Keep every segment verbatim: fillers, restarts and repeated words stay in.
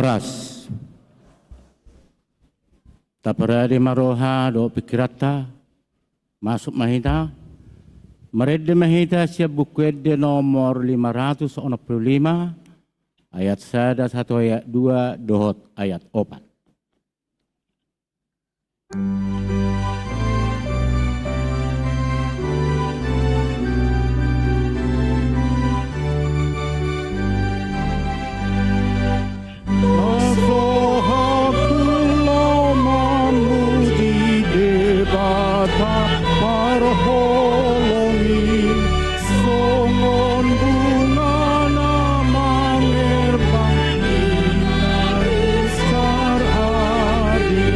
Horas. Taparade ma roha dohot pingkiranta. Masuk ma hita. Marende ma hita sian Buku Ende nomor lima ratus onom pulu lima, ayat sada sahat tu ayat dua dohot ayat opat. Naso hakku laho mamuji Debata parholong i, songon bunga na mangerbang di ari sar ari.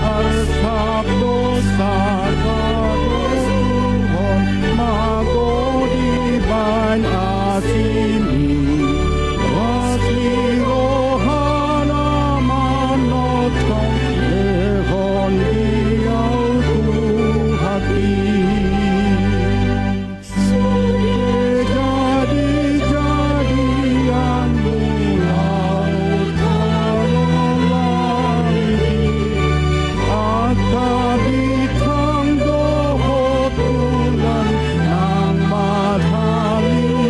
Arsap do sangkatuhon mago dibahen asing i, las ni rohana manongtong, lehon di au Tuhan i. Sude jadi-jadianmu laut tano langit i, angka bintang dohot bulan nang mataniari.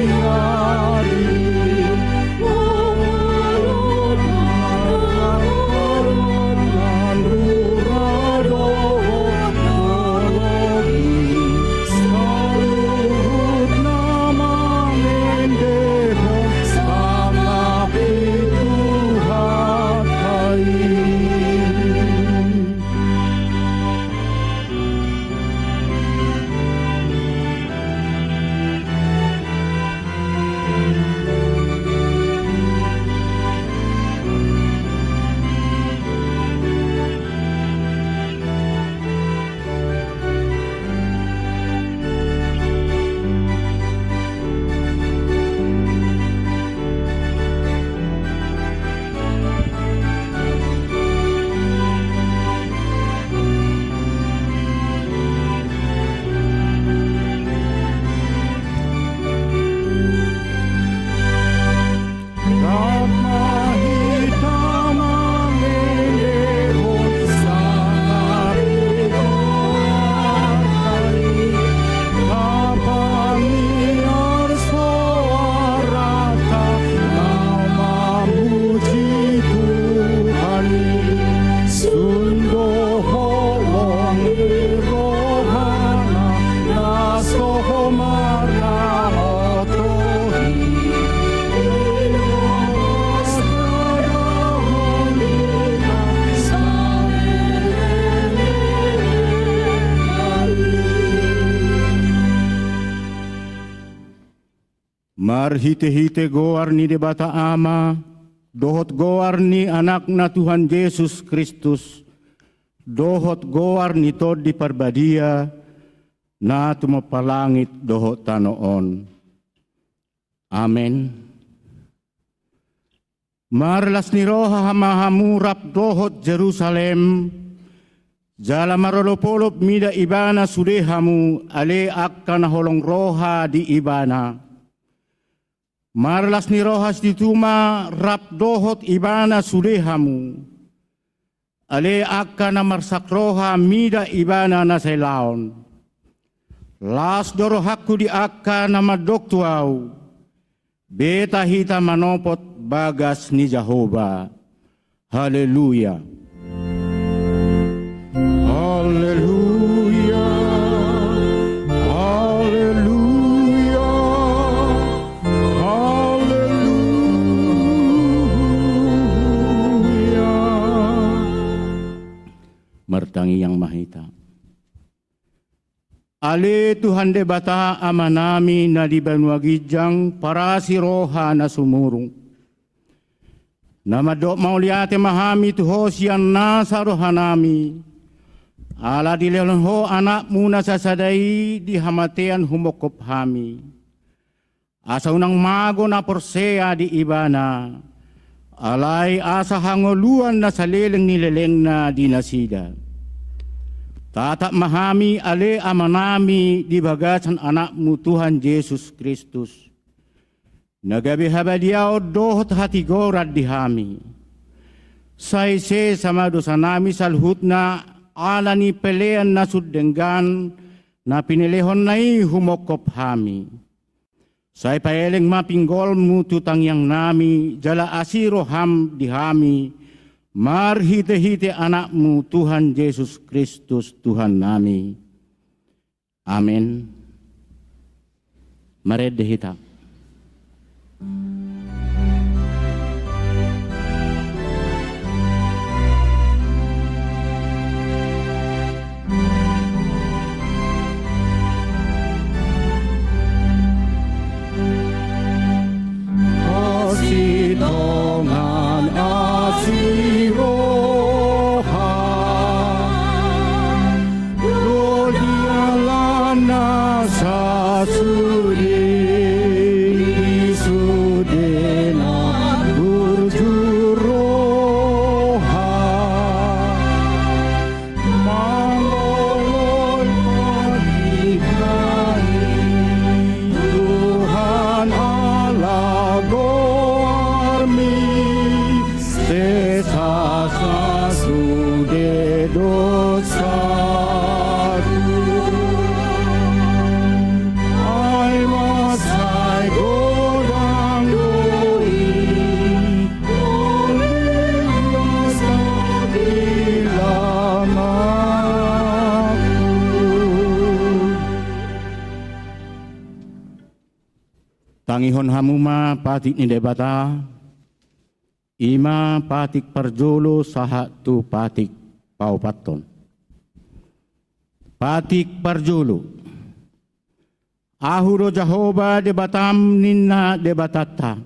Sun do holong ni rohana na so marnaoto i. Marhite-hite goar ni Debata Ama, dohot goar ni Anakna Tuhan Jesus Kristus, dohot goar ni Tondi Parbadia, na tumompa langit dohot tano on. Amen. Marlas ni roha ma hamu rap dohot Jerusalem, jala marolop-olop mida ibana sude hamu, ale angka na holong roha di ibana. Marlas ni roha situtu ma rap dohot ibana sude hamu, ale angka na marsak roha mida ibana na sailaon. Las do rohangku di angka na mandok tu ahu, beta hita manopot bagas ni Jahowa. Haleluya. Haleluya. Haleluya. Haleluya. Martangiang ma hita. Ale Tuhan Debata Amanami na di banua ginjang, parasi roha na sumurung, na mandok mauliate ma hami tu Ho sian nasa rohanami, ala dilehon Ho Anakmu na sasada i di hamatean humongkop hami. Asa unang mago na porsea di Ibana, alai asa hangoluan na saleleng ni lelengna di nasida. Tatap ma hami, ale Amanami, di bagasan Anakmu Tuhan Jesus Kristus. na gabe habadiaon dohot hatigoran di hami. Sai sesa ma dosanami saluhutna ala ni pelean na sun denggan na pinelehonna i humongkop hami. Sai paeleng ma pinggolmu tu tangiangnami, jala asi roham di hami, marhitehite Anakmu Tuhan Jesus Kristus Tuhannami. Amen. Marende hita. Asi dongan, asi roha, do di ala na sasude, di sude na burju roha. Mangoloi ma di hami, Tuhan Allah goarmi, sesa sasude dosatu. Ai ma sai godang do i, tangihon hamu ma patik ni Debata, i ma patik parjolo sahat tu patik paopathon. Patik parjolo. Ahu do Jahowa Debatam, ninna Debatanta.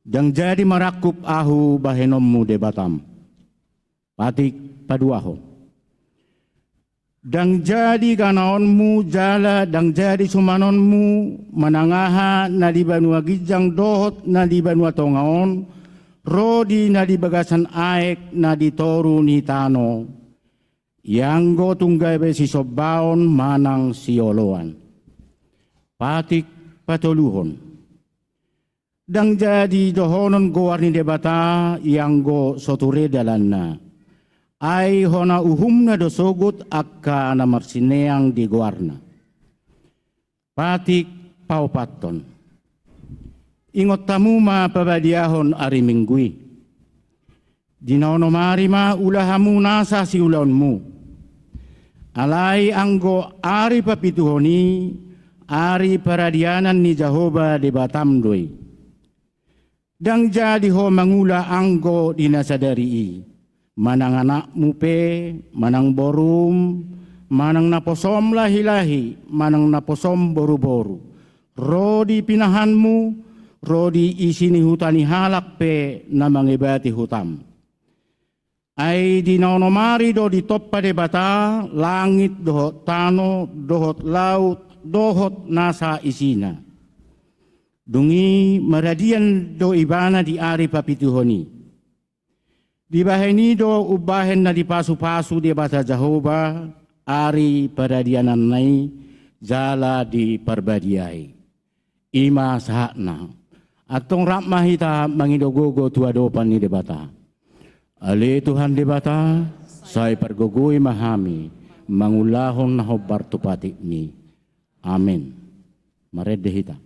Ndang jadi marangkup ahu bahenonmu Debatam. Patik paduahon. Ndang jadi ganaonmu jala ndang jadi sumanonmu manang aha na di banua ginjang dohot na di banua tonga on, ro di na di bagasan aek na di toru ni tano. Ianggo tung gabe sisombaon manang sioloan. Patik patoluhon. Ndang jadi dohonon goar ni Debata ianggo so ture dalanna. Ai hona uhumna do sogot angka na marsineang di goarna. Patik paopathon. Ingot hamu ma pabadiahon ari Minggu i. Di na onom ari ma ula hamu nasa siulaonmu. Alai anggo ari papituhon i, ari paradianan ni Jahowa Debatam do i. Ndang jadi ho mangula anggo di na sadari i, manang anakmu pe, manang borum, manang naposom lahilahi, manang naposom boruboru, ro di pinahanmu, ro di isi ni huta ni halak pe na mangebati hutam. Ai di na onom ari do ditompa Debata langit dohot tano dohot laut dohot nasa isina. Dung i maradian do ibana di ari papituhon i. Dibahen i do umbahen na dipasupasu Debata Jahowa ari paradiananna i jala diparbadiai. I ma sahatna. Antong rap ma hita mangido gogo tu adopan ni Debata. Ale Tuhan Debata, sai pargogoi ma hami mangulahon na hombar tu patikmi. Amen. Marende hita.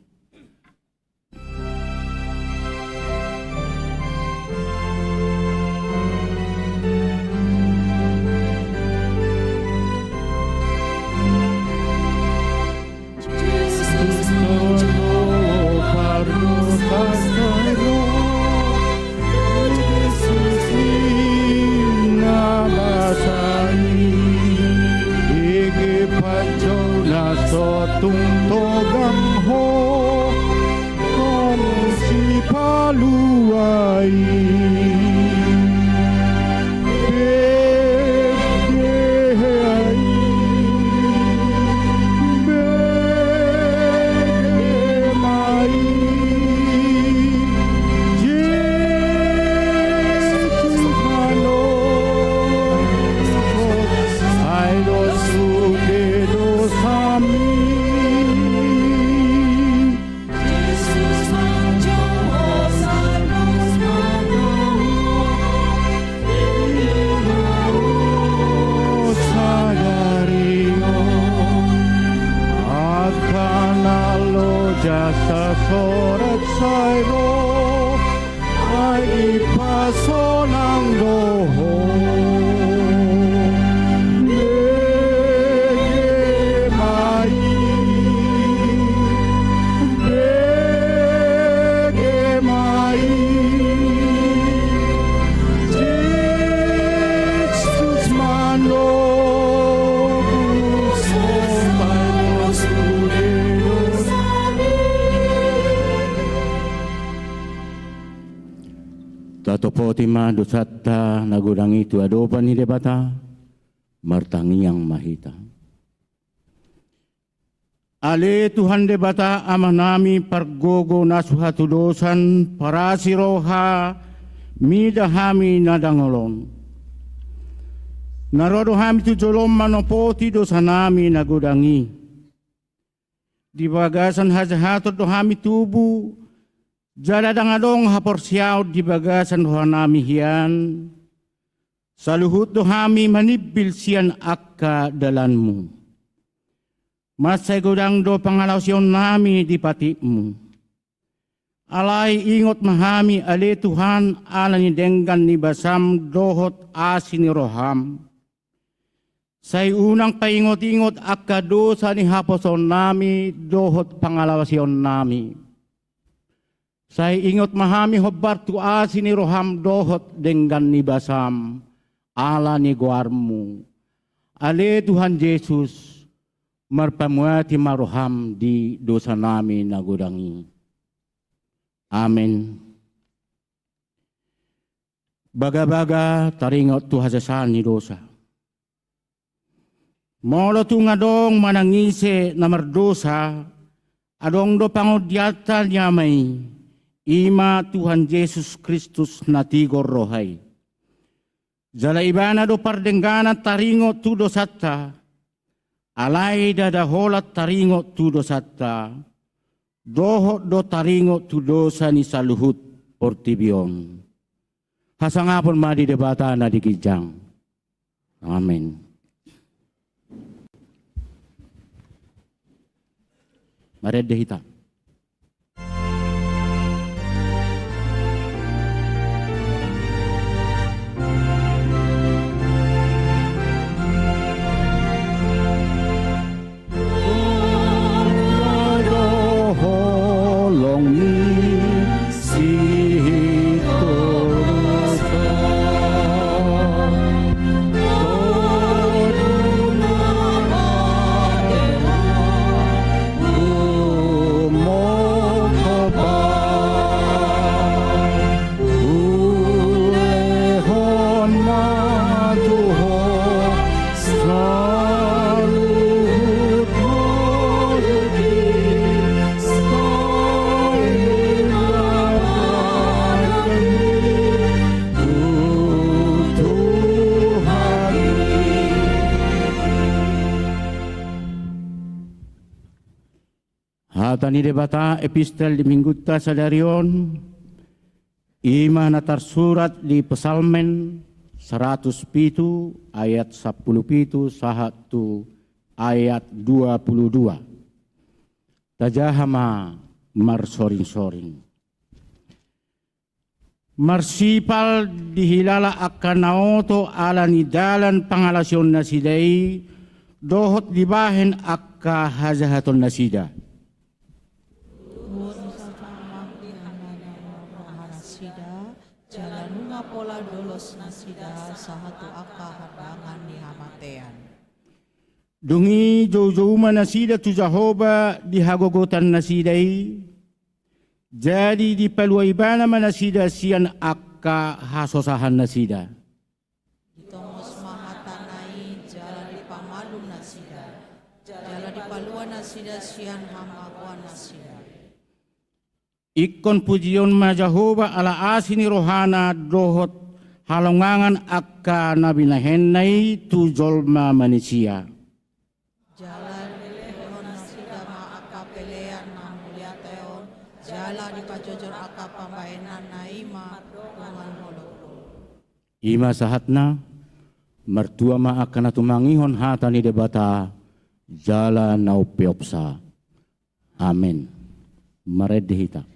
Tung togang ho, ho sipalua i. Bege ai, bege ma i. Jesus Tuhan o, sai dos sude dosami. Jesus Tuhan Patopoti ma dosanta na godang i tu adopan ni Debata, martangiang ma hita. Ale Tuhan Debata Amanami pargogo na so hatudosan, parasi roha, mida hami na dangol on. Na ro do hami tu jolom manopoti dosanami na godang i. Di bagasan hajahaton do hami tubu, jala ndang adong haporseaon di bagasan rohanami hian. Saluhut do hami manimbil sian angka dalanmu. Mansai godang do pangalaosionnami di patikmu. Alai ingot ma hami ale Tuhan ala ni denggan ni basam dohot asi ni roham. Sai unang paingot-ingot angka dosa ni haposoonnami dohot pangalaosionnami. Sai ingot ma hami hombar tu asi ni roham dohot denggan ni basam, ala ni goarmu. Ale Tuhan Jesus, marpamuati ma roham di dosanami na godang i. Amen. Bagabaga taringot tu hasesaan ni dosa. Molo tung adong manang ise na mardosa, adong do pangondianta ni Ama i, i ma Tuhan Jesus Kristus na tigor roha i. Jala Ibana do pardengganan taringot tu dosanta, alai ndada holan taringot tu dosanta, dohot do taringot tu dosa ni saluhut portibi on. Hasangapon ma di Debata na di ginjang. Amen. Marende hita. Hata ni Debata, epistel di Minggunta sadari on, i ma na tarsurat di Psalmen saratus pitu ayat sampulu pitu sahat tu ayat dua pulu dua. Tajaha ma marsoring-soring. Marsipal dihilala angka na oto ala ni dalan pangalaosionnasida i, dohot dibahen angka hajahatonnasida. Tutu sahat ma di hangoluan rohanasida, jala nunga pola dolosnasida sahat tu angka harbangan ni hamatean. Dung i joujou ma nasida tu Jahowa di hagogotannasida i, jadi dipalua Ibana ma nasida sian angka hasosahannasida. Ditongos ma hatana i jala dipamalum nasida, jala dipalua nasida sian hamagoannasida. Ingkon pujion ma Jahowa ala asi ni rohana dohot halongangan angka na binahenna i tu jolma manisia. Jala dilehon nasida ma angka pelean na mauliate on, jala dipajojor angka pambahenanna i ma dongan holong. I ma sahatna, martua ma angka na tumangihon hata ni Debata, jala na umpeopsa. Amen. Marende hita.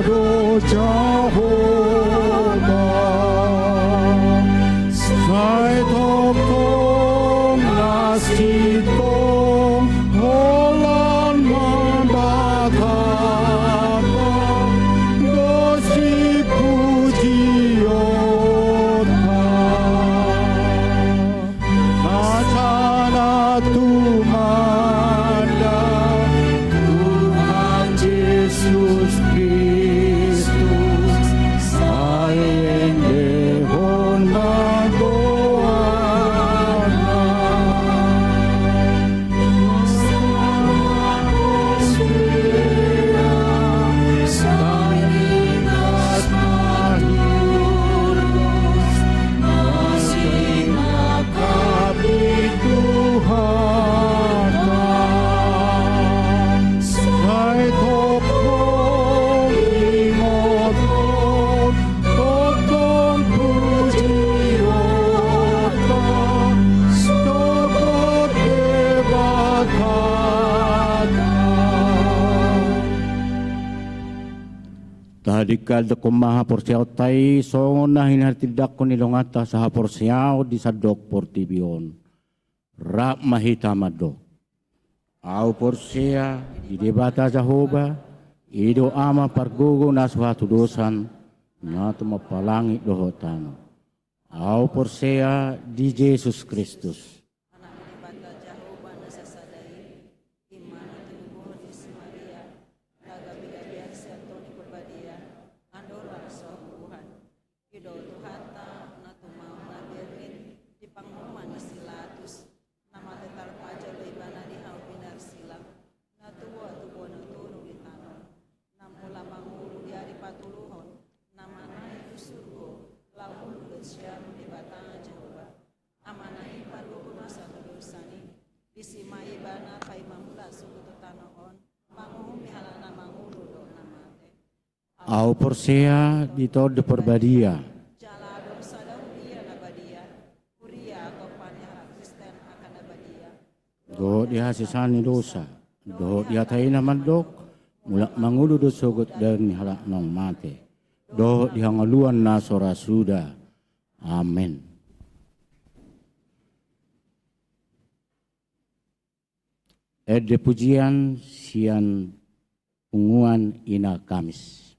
do Jahowa, sai tongtong na sintong holan mambahen hata, dos dipujionta. Nasa na tumanda Tuhan Jesus Kristus, sai endehon ma goarna. Tahatindangkon ma haporseaonta i songon na hinatindangkon ni donganta sahaporseaon di sandok portibi on. Rap ma hita mandok. Ahu porsea di Debata Jahowa, i do Ama pargogo na so hatudosan, na tumompa langit dohot tano. Ahu porsea di Jesus Kristus, Anak ni Debata Jahowa na sasada i, i ma na tinubuhon ni si Maria, tagabiabian sian Tondi Parbadia, andorang so buhan. I do Tuhanta na tumau na Virgin di panguhuman ni si Pilatus, na mate tarpajal do Ibana di hau pinarsila, na tubu, tubu na turun di tano, na mulak mangolu di ari patoluhon, na manaek tu surgo, laho ulut sian Debata Jahowa. Amana i pargogo nasa hatudosan i, disi ma Ibana paima mulak sogot tu tano on, manguhumi halak na mangolu dohot na mate. Ahu porsea di Tondi Parbadia. Jala adong sada huria na badia, huria atompa ni halak Kristen angka na badia. Dohot di hasesaan ni dosa, dohot di hata i na mandok, mulak mangolu do sogot daging ni halak naung mate, dohot di hangoluan na so ra suda. Amen. Ende pujian sian punguan Ina Kamis.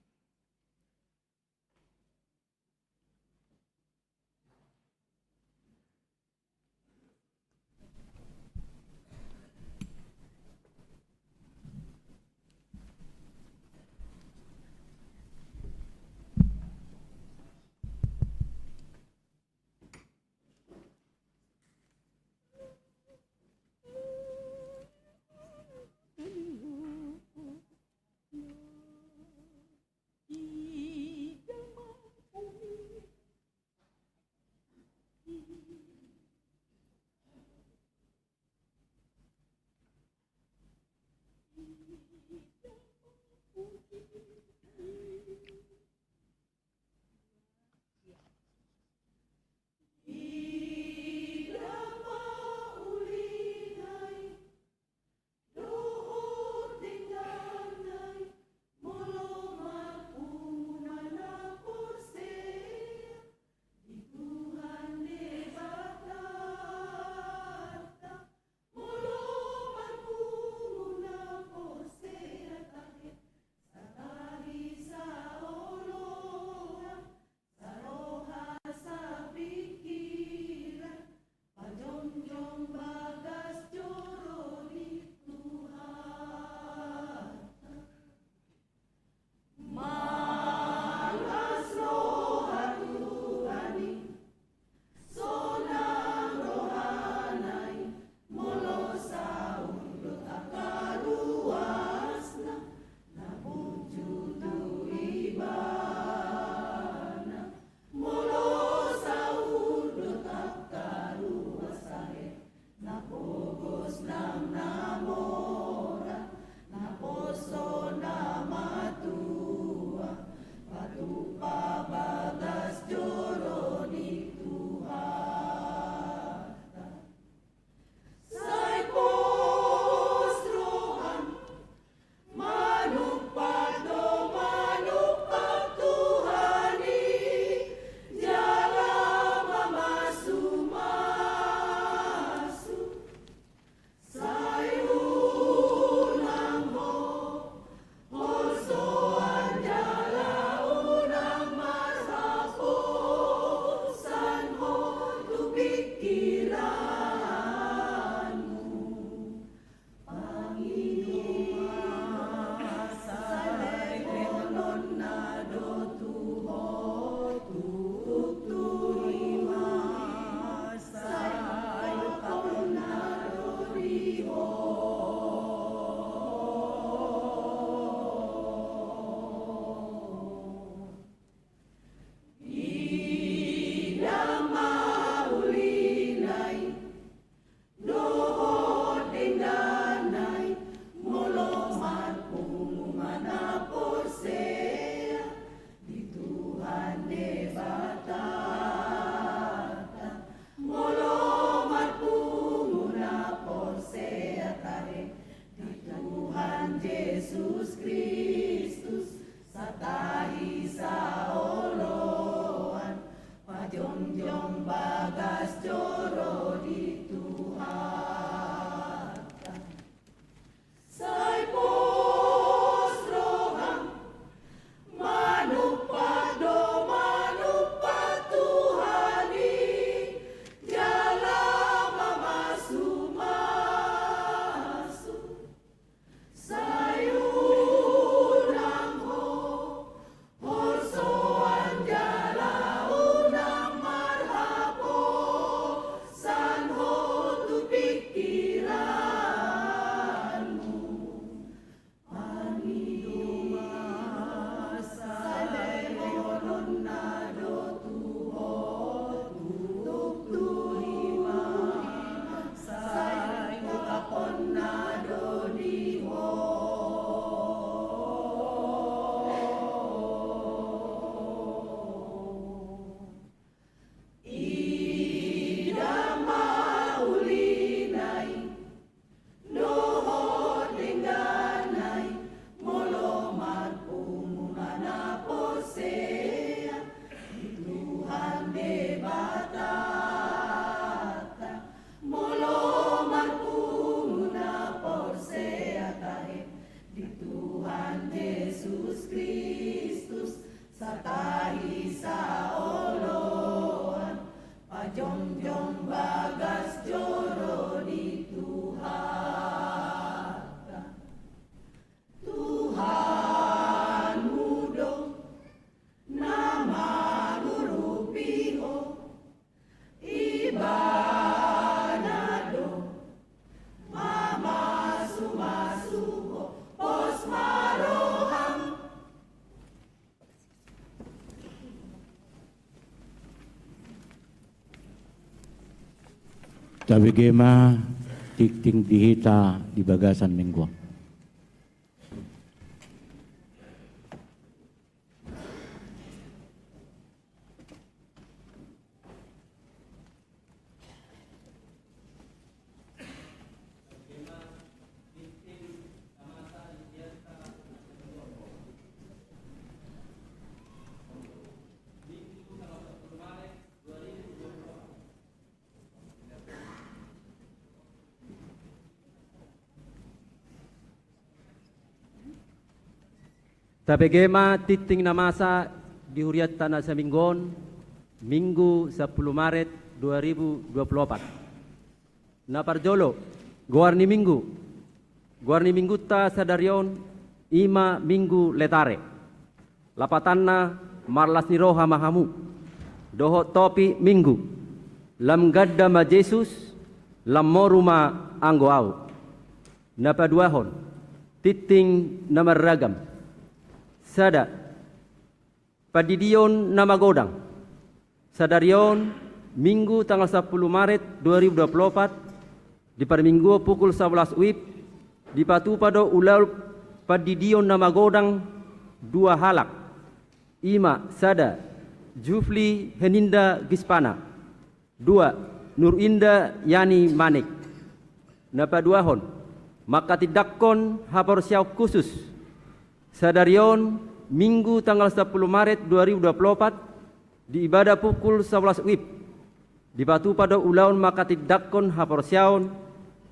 Satahi saoloan, pajongjong bagas joro ni Tuhanta. Tuhanmu do na mangurupi ho, Ibana do mamasumasu ho, pos ma roham. Tabege ma tingting di hita di bagasan Minggu on. Tabege ma tingting na masa di hurianta na saminggu on, Minggu sampulu Maret dua ribu dua puluh opat. Na parjolo, goar ni Minggu. Goar ni Minggunta sadari on, i ma Minggu Letare. Lapatanna, marlas ni roha ma hamu. Dohot topik Minggu, lam ganda ma Jesus, lam moru ma anggo ahu. Na paduahon, tingting na marragam. Sada, pandidion na magodang. Sadari on, Minggu tanggal sampulu Maret dua ribu dua puluh opat, di parmingguon pukul sabolas WIB, dipatupa do ulaon pandidion na magodang dua halak. I ma sada, Jufli Heninda Gispana. Dua, Nur Inda Yani Manik. Na paduahon, manghatindanghon haporseaon khusus. Sadari on, Minggu tanggal sampulu Maret dua ribu dua puluh opat, di ibadah pukul sabolas WIB, dipatupa do ulaon manghatindanghon haporseaon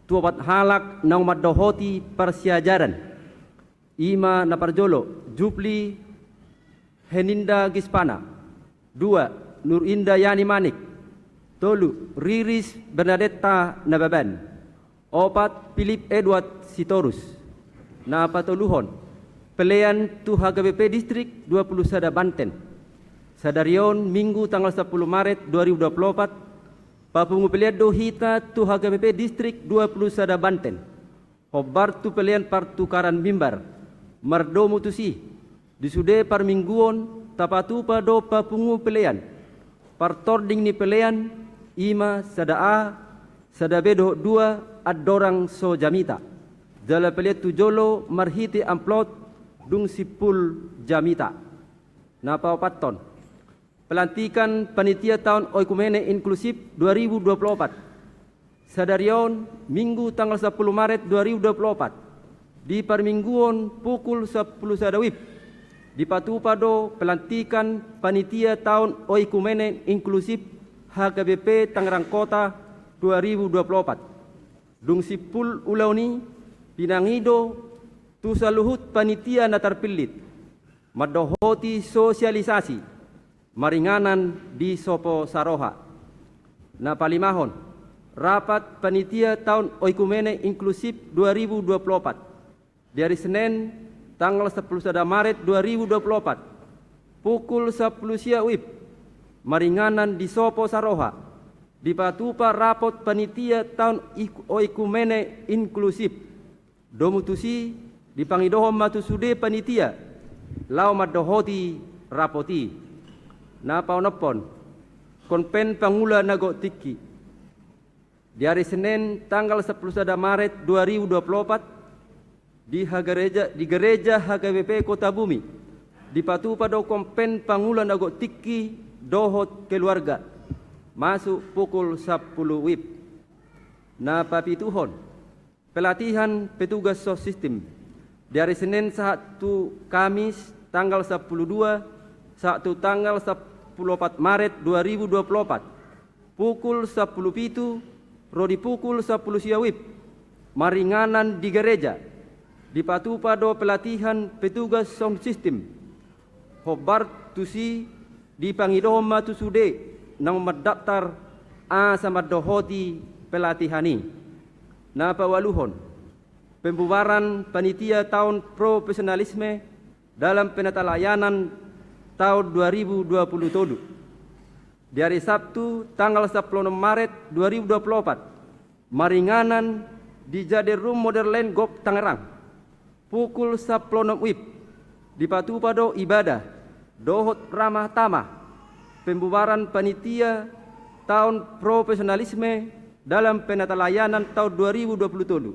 tu opat halak naung mandohoti parsiajaran. I ma na parjolo, Jufli Heninda Gispana. Dua, Nur Inda Yani Manik. Tolu, Riris Bernadetta Nababan. Opat, Philip Edward Sitorus. Na patoluhon, pelean tu HKBP Distrik dua puluh sada Banten. Sadari on, Minggu tanggal sampulu Maret dua ribu dua puluh opat, papungu pelean do hita tu HKBP Distrik dua puluh sada Banten. Hombar tu pelean partukaran mimbar, mardomu tusi, di sude parmingguon tapatupa do papungu pelean. Partording ni pelean, i ma sada A, sada B dohot dua, andorang so jamita. Jala pelean tu jolo marhite amplop, dung simpul jamita. Na paopathon, pelantikan panitia taon oikumene inklusif dua ribu dua puluh opat. Sadari on, Minggu tanggal sampulu Maret dua ribu dua puluh opat, di parmingguon pukul sampulu sada WIB, dipatupa do pelantikan panitia taon oikumene inklusif HKBP Tangerang Kota dua ribu dua puluh opat. Dung simpul ulaon i, pinangido tu saluhut panitia na tarpillit mandohoti sosialisasi maringanan di sopo saroha. Na palimahon, rapat panitia taon oikumene inklusif dua ribu dua puluh opat, di ari Senen tanggal sampulu sada Maret dua ribu dua puluh opat, pukul sampulu sia WIB, maringanan di sopo saroha, dipatupa rapot panitia taon ik-, oikumene inklusif. Domu tusi, dipangidohon ma tu sude panitia laho mandohoti rapot i. Na paonomhon, konven pangula na gok tingki. Di ari Senen tanggal sampulu sada Maret dua ribu dua puluh opat, di hagereja, di gereja HKBP Kota Bumi, dipatupa do konven pangula na gok tingki dohot keluarga, masuk pukul sampulu WIB. Na papituhon, pelatihan petugas sound system, di ari Senen sahat tu Kamis tanggal sampulu dua sahat tu tanggal sampulu opat Maret dua ribu dua puluh opat, pukul sampulu pitu ro di pukul sampulu sia WIB, maringanan di gereja, dipatupa do pelatihan petugas sound system. Hombar tusi dipangidohon ma tu sude naung mandaptar asa mandohoti pelatihan i. Na paualuhon, pembubaran panitia taon profesionalisme dalam penatalayanan taon dua ribu dua pulu tolu. Di ari Sabtu tanggal sampulu onom Maret dua ribu dua pulu opat, maringanan di Jade Room Modern Land Gov Tangerang, pukul sampulu onom wib, dipatupa do ibadah dohot ramah tamah pembubaran panitia taon profesionalisme dalam penatalayanan taon dua ribu dua pulu tolu.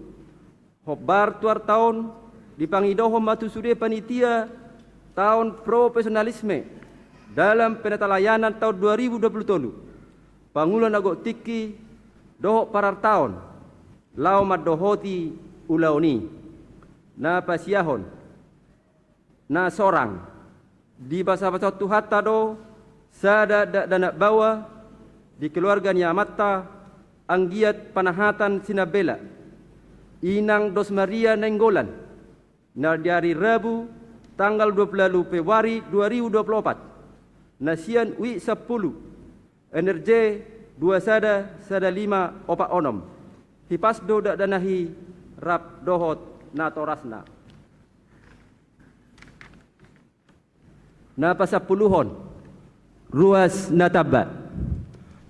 Hombar tu arta on, dipangidohon ma tu sude panitia taon profesionalisme dalam penatalayanan taon dua ribu dua pulu tolu, pangula na gok tingki dohot parartaon laho mandohoti ulaon i. Na pasiahon, na sorang, dibasabasahon Tuhanta do sada dakdanak baoa di keluarga ni amanta, anggiat panahatan sinambela, Inang Dos Maria Nainggolan, na di ari Rabu tanggal dua pulu ualu Februari dua ribu dua pulu opat, na sian U I sampulu, N R J dua sada sada lima opat onom. Hipas do dakdanak i rap dohot natorasna. Na pasampuluhon, ruas na tamba.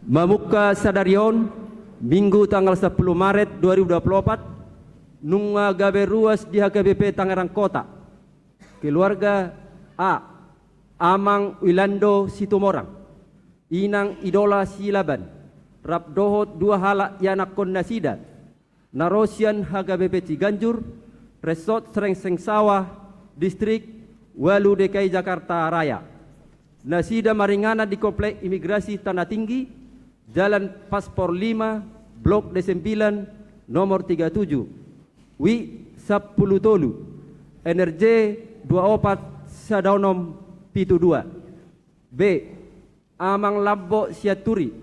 Mamungka sadari on, Minggu tanggal sampulu Maret dua ribu dua pulu opat, nunga gabe ruas di H K B P Tangerang Kota. Keluarga A, Amang Wilando Situmorang, Inang Idola Silaban, rap dohot dua halak ianakkon nasida, na ro sian H K B P Ciganjur, Resort Serengseng Sawah, Distrik ualu D K I Jakarta Raya. Nasida maringanan di Komplek Imigrasi Tanah Tinggi, Jalan Paspor lima, Blok D sembilan, nomor tiga tujuh, U I sampulu tolu, N R J dua opat sada onom pitu dua. B, Amang Lambo Sianturi,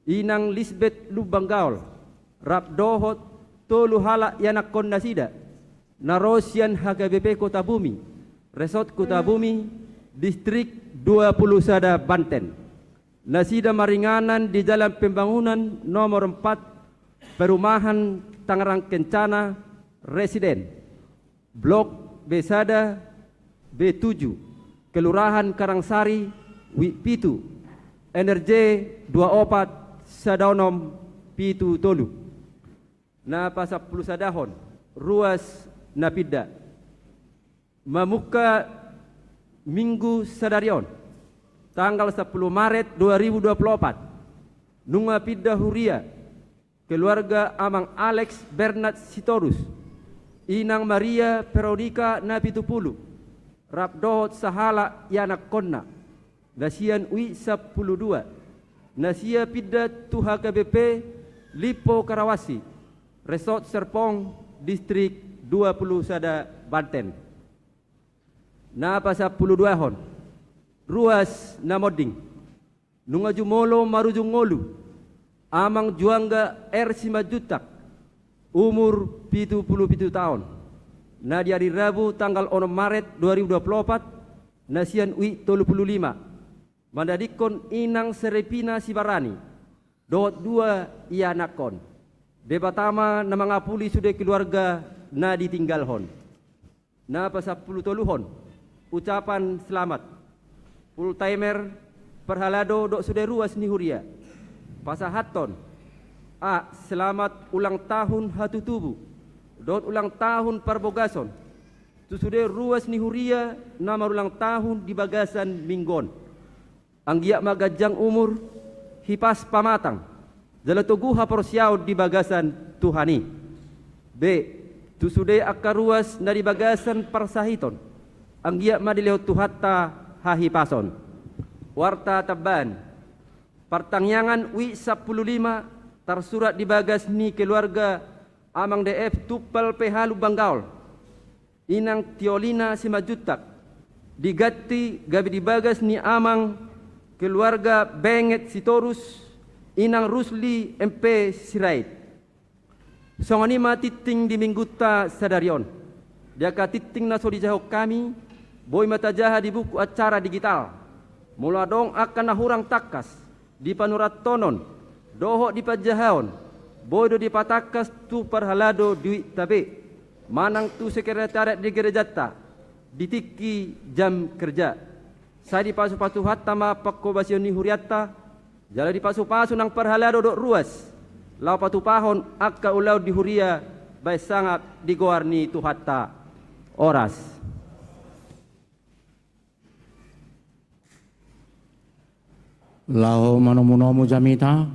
Inang Lisbet Lumban Gaol, rap dohot tolu halak ianakkon nasida, na ro sian H K B P Kota Bumi, Resort Kota Bumi, Distrik dua pulu sada Banten. Nasida maringanan di Jalan Pembangunan nomor empat, Perumahan Tangerang Kencana, Residen, Blok B sada, B tujuh, Kelurahan Karangsari, U I pitu, N R J dua opat sada onom pitu tolu. Na pasampulu sadahon, ruas na pinda. Mamungka Minggu sadari on, tanggal sampulu Maret dua ribu dua pulu opat, nunga pinda huria keluarga Amang Alex Bernard Sitorus, Inang Maria Veronica Napitupulu, rap dohot sahalak ianakkonna, na sian U I sampulu dua, nasida pinda tu H K B P Limpo Karawaci, Resort Serpong, Distrik dua pulu sada Banten. Na pasampulu duahon, ruas na monding. Nunga jumolo marujung ngolu Amang Juangga R Simanjuntak, umur pitu pulu pitu taon, na di ari Rabu tanggal onom Maret dua ribu dua pulu opat, na sian U I tolu pulu lima, mandadingkon Inang Serepina Sibarani dohot dua ianakkon. Debata ma na mangapuli sude keluarga na ditinggalhon. Na pasampulu toluhon, ucapan selamat. Full timer, parhalado dohot sude ruas ni huria, pasahathon: A, selamat ulang tahun hatutubu dohot ulang tahun parbogason tu sude ruas ni huria na marulang tahun di bagasan minggu on. Anggiat ma ganjang umur, hipas pamatang, jala togu haporseaon di bagasan Tuhan i. B, tu sude angka ruas na di bagasan parsahiton, anggiat ma dilehon Tuhanta hahipason. Warta tambahan. Partangiangan U I sampulu lima tarsurat di bagas ni keluarga Amang D F Tumpal P H Lumban Gaol, Inang Tiolina Simanjuntak, diganti gabe di bagas ni Amang keluarga Benget Sitorus, Inang Rusli M P Sirait. Songon i ma tingting di Minggunta sadari on. Di angka tingting na so dijahahon hami, Boi ma tajaha di buku acara digital. Molo adong angka na hurang tangkas di panurathonon dohot di panjahaon, boi do dipatangkas tu parhalado di uikta be manang tu sekretariat di gerejanta di tingki jam kerja. Sai dipasu-pasu Tuhanta ma panghobasion ni hurianta, jala dipasu-pasu nang parhalado dohot ruas laho patupahon angka ulaon di huria bahen sangap di goar ni Tuhanta. Horas. Laho manomu-nomu jamita,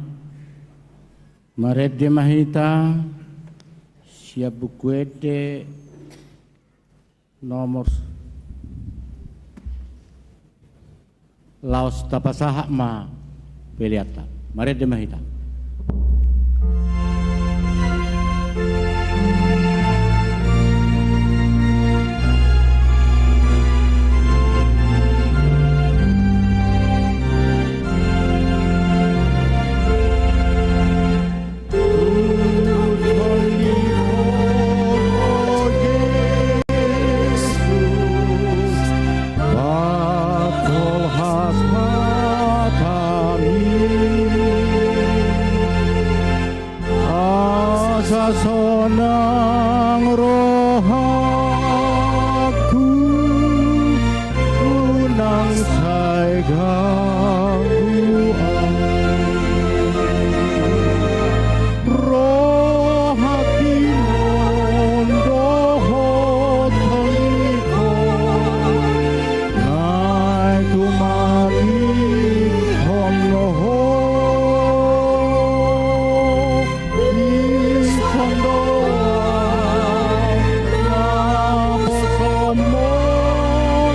marende ma hita sian Buku Ende nomor, laos tapasahat ma peleanta. Marende ma hita. Asa sonang rohangku, unang sai ganggu au. Rohangki on dohot tongikon, naeng tumangihon ho. Dison do au na poso mangihon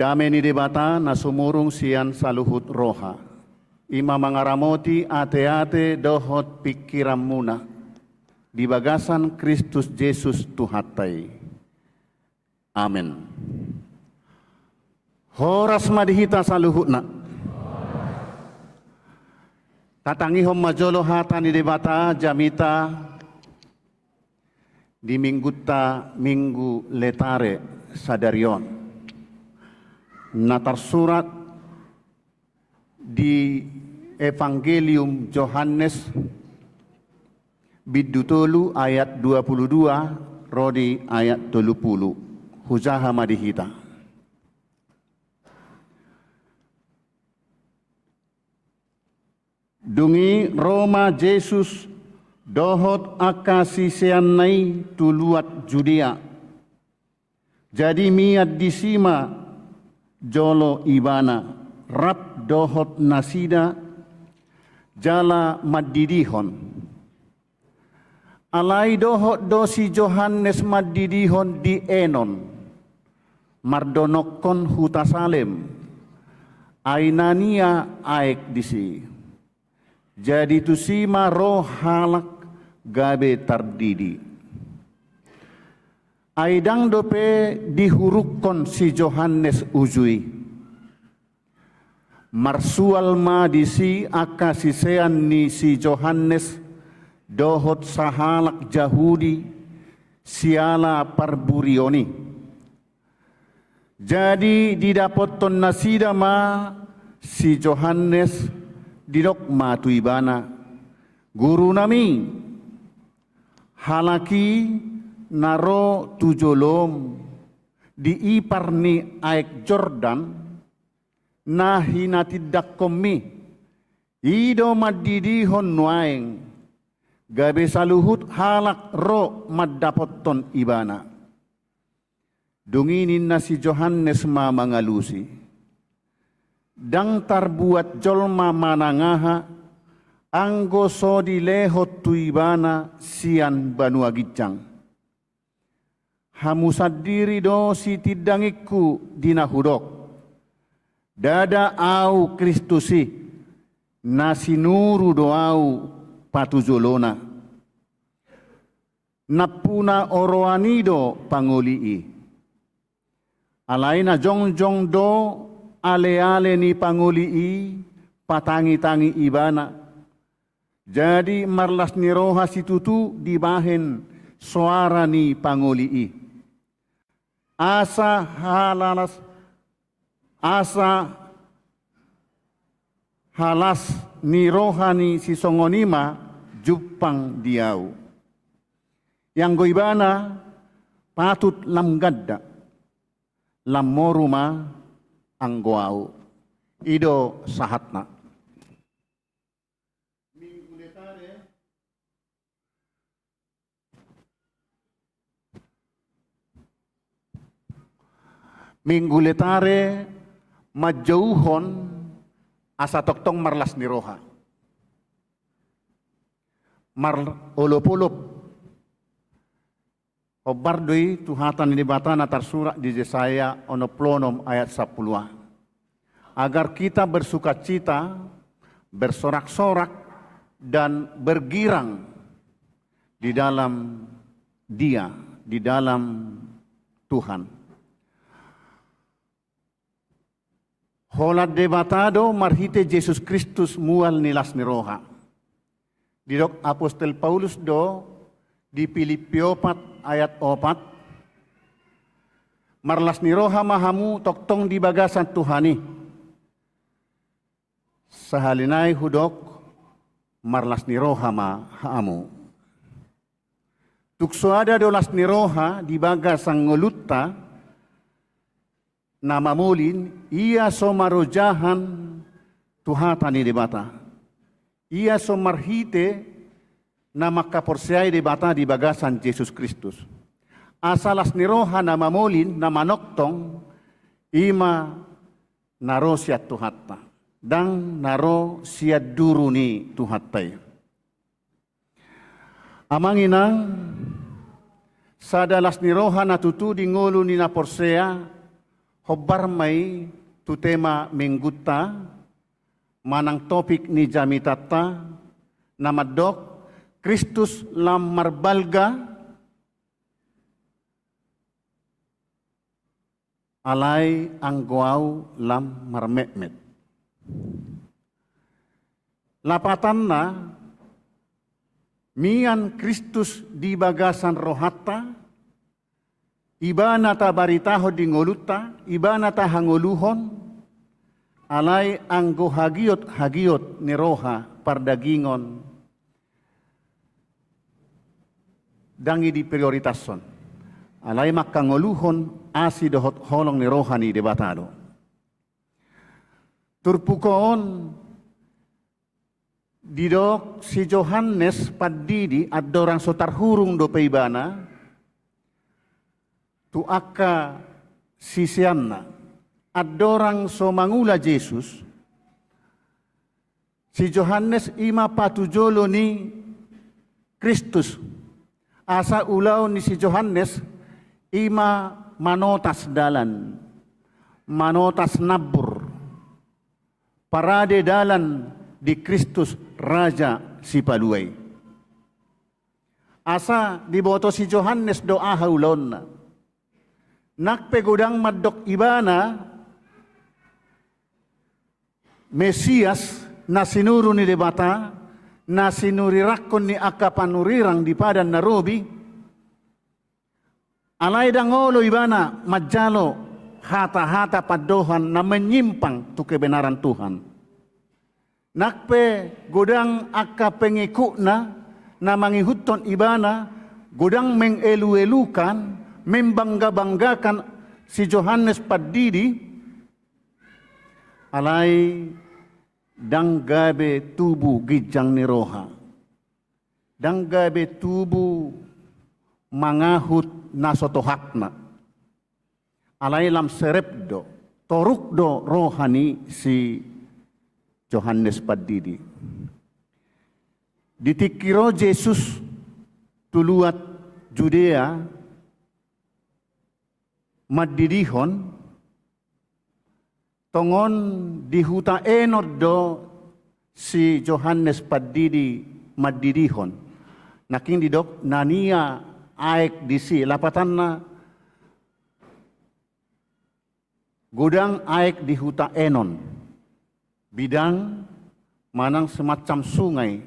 Dame ni Debata na sumurung sian saluhut roha, i ma mangaramoti ateate dohot pingkiranmuna di bagasan Kristus Jesus Tuhanta i. Amen. Horas ma di hita saluhutna. Tatangihon ma jolo hata ni Debata jamita di minggunta Minggu Letare sadari on, na tarsurat di Evangelium Johannes bindu tolu ayat dua pulu dua ro di ayat tolu pulu. Hujaha ma di hita. Dung i ro ma Jesus dohot angka siseanna i tu luat Judea. Jadi mian disi ma jolo Ibana rap dohot nasida jala mandidihon. Alai dohot do si Johannes mandidihon di Enon, mardonokkon huta Salem, ai na nian aek disi. Jadi tusi ma ro halak gabe tardidi. Ai ndang dope dihurungkon si Johannes uju i. Marsual ma disi angka sisean ni si Johannes dohot sahalak Jahudi siala parburion i. Jadi didapothon nasida ma si Johannes, didok ma tu ibana, Gurunami, halak i na ro tu jolom di ipar ni aek Jordan, na hinatindangkonmi, i do mandidihon nuaeng, gabe saluhut halak ro mandapothon ibana. Dung i ninna si Johannes ma mangalusi, ndang tarbuat jolma manang aha, anggo so dilehon tu ibana sian banua ginjang. Hamu sandiri do sitindangingku di na hudok. Ndada ahu Kristus i, na sinuru do ahu patujolona. Nampuna oroan i do pangoli i. Alai na jongjong do aleale ni pangoli i patangitangi ibana. Jadi marlas ni roha situtu dibahen soara ni pangoli i. Asa halalas, asa halas ni roha ni sisongon i ma jumpang di ahu. Ianggo ibana patut lam ganda, lam moru ma anggo ahu. I do sahatna. Minggu Letare, Minggu Letare manjouhon asa tongtong marlas ni roha, marolopolop. Hombar do i tu hata ni Debata na tarsurat di Jesaya onom pulu onom ayat sampulu a. Agar kita bersukacita, bersorak-sorak, dan bergirang di dalam Dia, di dalam Tuhan. Holan Debata do marhite Jesus Kristus mual ni las ni roha. Didok apostel Paulus do di Pilippi opat ayat opat, marlas ni roha ma hamu tongtong di bagasan Tuhan i. Sahali nai hudok, marlas ni roha ma hamu. Tung so ada do las ni roha di bagasan ngolunta, na mamolin, ia so marojahan tu hata ni Debata. Ia so marhite na mangkaporseai Debata di bagasan Jesus Kristus. Asa las ni roha na mamolin, na manongtong, i ma na ro sian Tuhanta, ndang na ro sian duru ni Tuhanta i. Amang inang, sada las ni roha na tutu di ngolu ni na porsea, Hombar ma i tu tema minggunta, manang topik ni jamitanta, na mandok Kristus lam marbalga, alai anggo au lam marmetmet. Lapatanna, mian Kristus di bagasan rohanta, Ibana tabaritahon di ngolunta, Ibana tahangoluhon, alai anggo hagiot-hagiot ni roha pardagingon, ndang i diprioritaskan. Alai manghangoluhon asi dohot holong ni roha ni Debata do. Turpuk on didok si Johannes Pandidi andorang so tarhurung dope ibana tu angka siseanna. Andorang so mangula Jesus, si Johannes i ma patujolo ni Kristus. Asa ulaon ni si Johannes i ma manotas dalan, manotas nambur, parade dalan di Kristus Raja Sipalua i. Asa diboto si Johannes do aha ulaonna. Nang pe godang mandok ibana Mesias, na sinuru ni Debata, na sinurirangkon ni angka panurirang di padan na robi, alai ndang olo ibana manjalo hata-hata pandohan na menyimpang tu kebenaran Tuhan. Nang pe godang angka pengikutna na mangihuthon ibana, godang mengeluelukan, membangga-banggakan si Johannes Pandidi, alai ndang gabe tubu ginjang ni roha. Ndang gabe tubu mangahut na so tohapna. Alai lam serep do, toruk do roha ni si Johannes Pandidi. Di tingki ro Jesus tu luat Judea mandidihon, tongon di huta Enon do si Johannes Pandidi mandidihon. Nangkin didok na nian aek disi, lapatanna godang aek di huta Enon, bidang manang semacam sungai.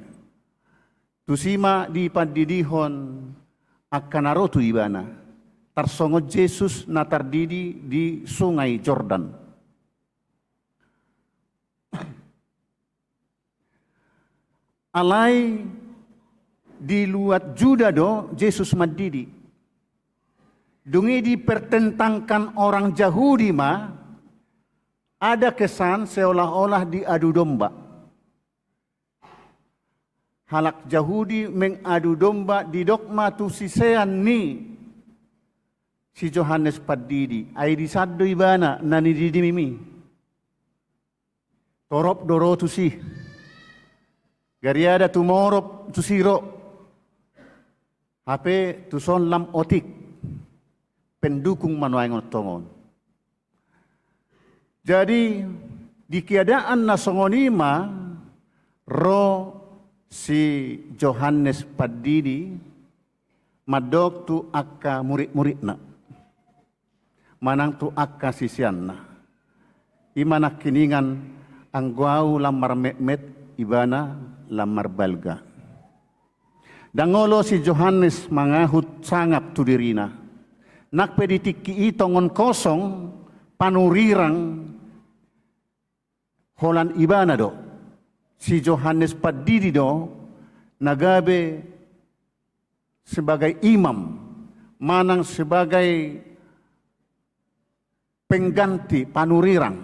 Tusi ma dipandidihon angka na ro tu ibana, tarsongon Jesus na tardidi di Sungai Jordan. Alai di luat Juda do Jesus mandidi. Dung i dipertentangkan orang Jahudi ma, ada kesan seolah-olah diadu domba. Halak Jahudi mengadu domba, didok ma tu sisean ni si Johannes Pandidi, ai disan do ibana na nididimi. Torop do ro tusi. Gariada tumorop tusi ro. Hape tuson lam otik. Pendukung ma nuaeng on tongon. Jadi, di keadaan na songon i ma ro si Johannes Pandidi mandok tu angka murid-muridna manang tu angka siseanna. I ma nangkiningan, anggo au lam marmetmet, ibana lam marbalga. Ndang olo si Johannes mangahut sangap tu dirina. Nang pe di tingki i tongon kosong panurirang, holan ibana do. Si Johannes Pandidi do na gabe sebagai imam manang sebagai pengganti panurirang.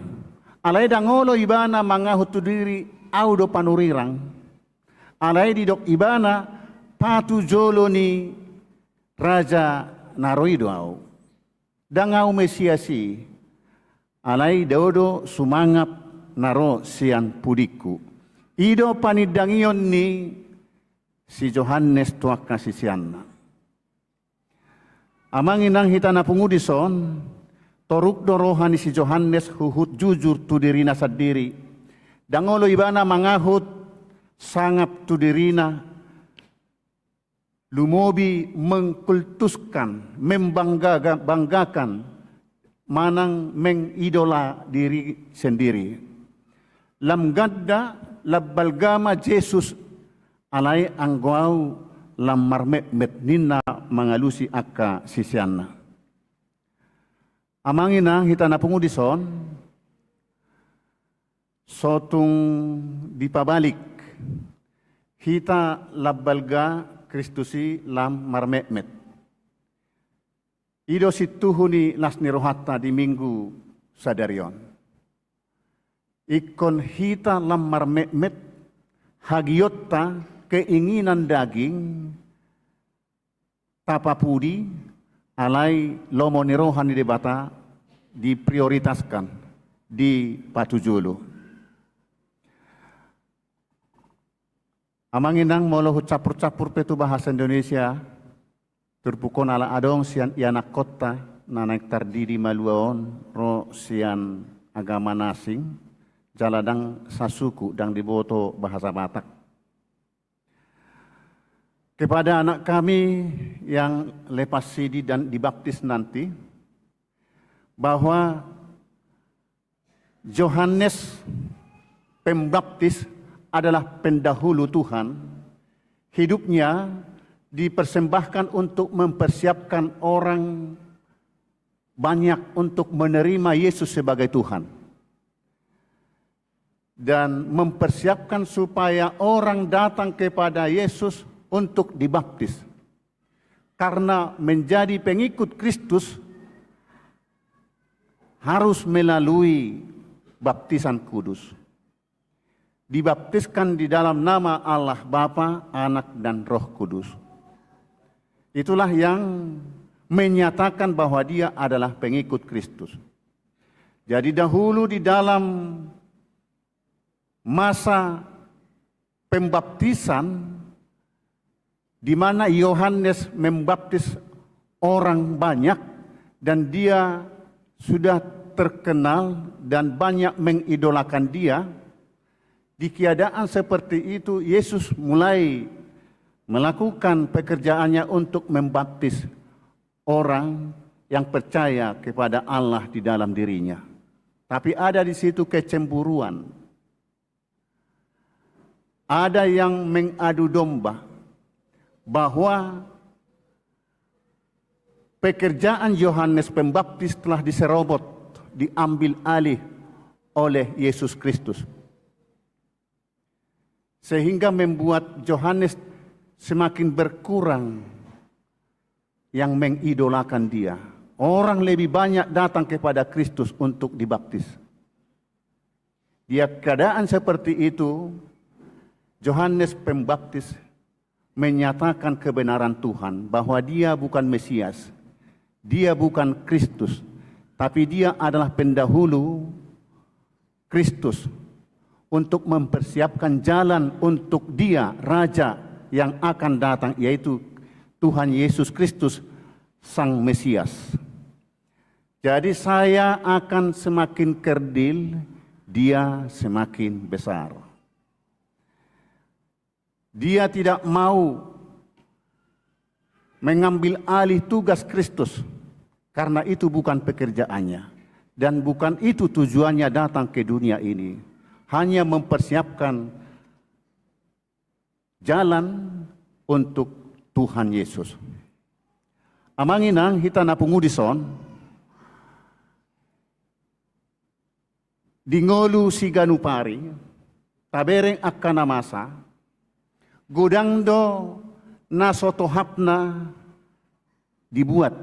Alai ndang olo ibana mangahut tu diri, au do panurirang. Alai didok ibana, patujolo ni raja na ro i do au. Ndang au Mesias i, alai dao do sumangap na ro sian pudingku. I do panindangion ni si Johannes tu angka siseanna. Amang inang hita na pungu dison, Toruk do roha ni si Johannes huhut jujur tu dirina sandiri. Ndang olo ibana mangahut sangap tu dirina, lumobi mengkultuskan, membanggakan manang mengidola diri sendiri. Lam ganda, lam balga ma Jesus, alai anggo au lam marmetmet, ninna mangalusi angka siseanna. Amang inang, hita na pungu dison, so tung dipabalik, hita lam balga, Kristus i lam marmetmet. I do sintuhu ni las ni rohanta di Minggu sadari on. Ingkon hita lam marmetmet, hagionta, keinginan daging, tapapudi, alai lomo ni roha ni Debata diprioritaskan, dipatujolo. Amang inang, molo hucampur-campur pe tu bahasa Indonesia, turpuk on ala adong sian ianakkonta na naeng tardidi malua on ro sian agama na asing, jala ndang sasuku, ndang diboto bahasa Batak. Kepada anak kami yang lepas sidi dan dibaptis nanti, bahwa Johannes Pembaptis adalah pendahulu Tuhan, hidupnya dipersembahkan untuk mempersiapkan orang banyak untuk menerima Yesus sebagai Tuhan. Dan mempersiapkan supaya orang datang kepada Yesus untuk dibaptis. Karena menjadi pengikut Kristus harus melalui baptisan kudus. Dibaptiskan di dalam nama Allah Bapa, Anak, dan Roh Kudus. Itulah yang menyatakan bahwa dia adalah pengikut Kristus. Jadi dahulu di dalam masa pembaptisan, di mana Yohanes membaptis orang banyak dan dia sudah terkenal dan banyak mengidolakan dia, di keadaan seperti itu Yesus mulai melakukan pekerjaannya untuk membaptis orang yang percaya kepada Allah di dalam dirinya. Tapi ada di situ kecemburuan. Ada yang mengadu domba bahwa pekerjaan Yohanes Pembaptis telah diserobot, diambil alih oleh Yesus Kristus. Sehingga membuat Yohanes semakin berkurang yang mengidolakan dia. Orang lebih banyak datang kepada Kristus untuk dibaptis. Di keadaan seperti itu, Yohanes Pembaptis menyatakan kebenaran Tuhan, bahwa dia bukan Mesias, dia bukan Kristus, tapi dia adalah pendahulu Kristus untuk mempersiapkan jalan untuk dia, Raja yang akan datang, yaitu Tuhan Yesus Kristus, Sang Mesias. Jadi saya akan semakin kerdil, dia semakin besar. Dia tidak mau mengambil alih tugas Kristus, karena itu bukan pekerjaannya. Dan bukan itu tujuannya datang ke dunia ini. Hanya mempersiapkan jalan untuk Tuhan Yesus. Amang inang, hita na pungu dison, di ngolu siganup ari, tabereng angka na masa, godang do na so tohapna dibuat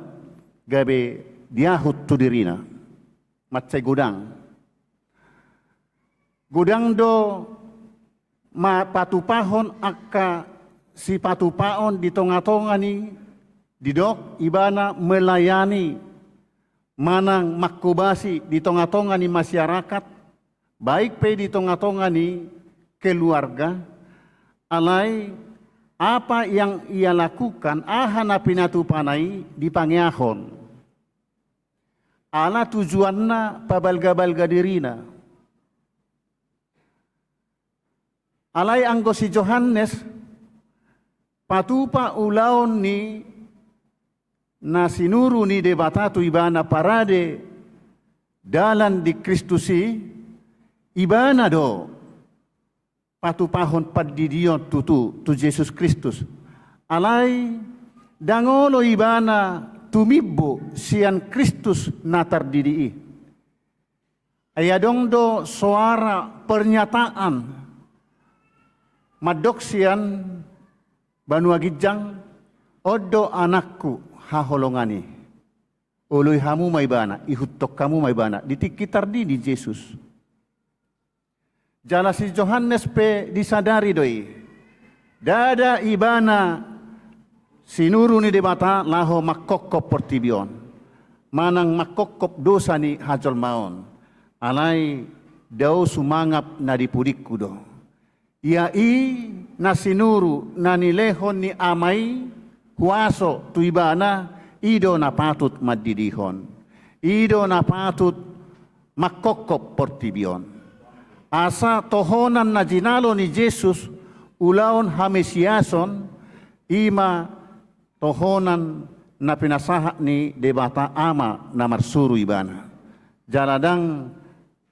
gabe diahut tu dirina. Mansai godang. Godang do ma patupahon angka sipatupaon di tongatonga ni, didok ibana melayani manang manghobasi di tongatonga ni masyarakat, baik pe di tongatonga ni keluarga, alai apa yang ia lakukan, aha na pinatupana i dipangeahon. Ala tujuanna pabalga-balga dirina. Alai anggo si Johannes patupa ulaon ni na sinuru ni Debata tu ibana parade dalan di Kristus i, ibana do patupahon pandidion tutu tu Jesus Kristus. Alai ndang olo ibana tumimbo sian Kristus na tardidi i. Ai adong do soara pernyataan mandok sian banua ginjang, on do anakku haholongan i. Oloi hamu ma ibana, ihuthon hamu ma ibana, di tingki tardidi Jesus. Jala si Johannes pe disadari do i. Ndada ibana sinuru ni Debata laho mangkophop portibi on. Manang mangkophop dosa ni hajolmaon. Alai dao sumangap na di pudingku do. Ia i na sinuru na nilehon ni Ama i huaso tu ibana, i do na patut mandidihon. I do na patut mangkophop portibi on. Asa tohonan na jinalo ni Jesus ulaon hamesiason, i ma tohonan na pinasahat ni Debata Ama na marsuru ibana. Jala ndang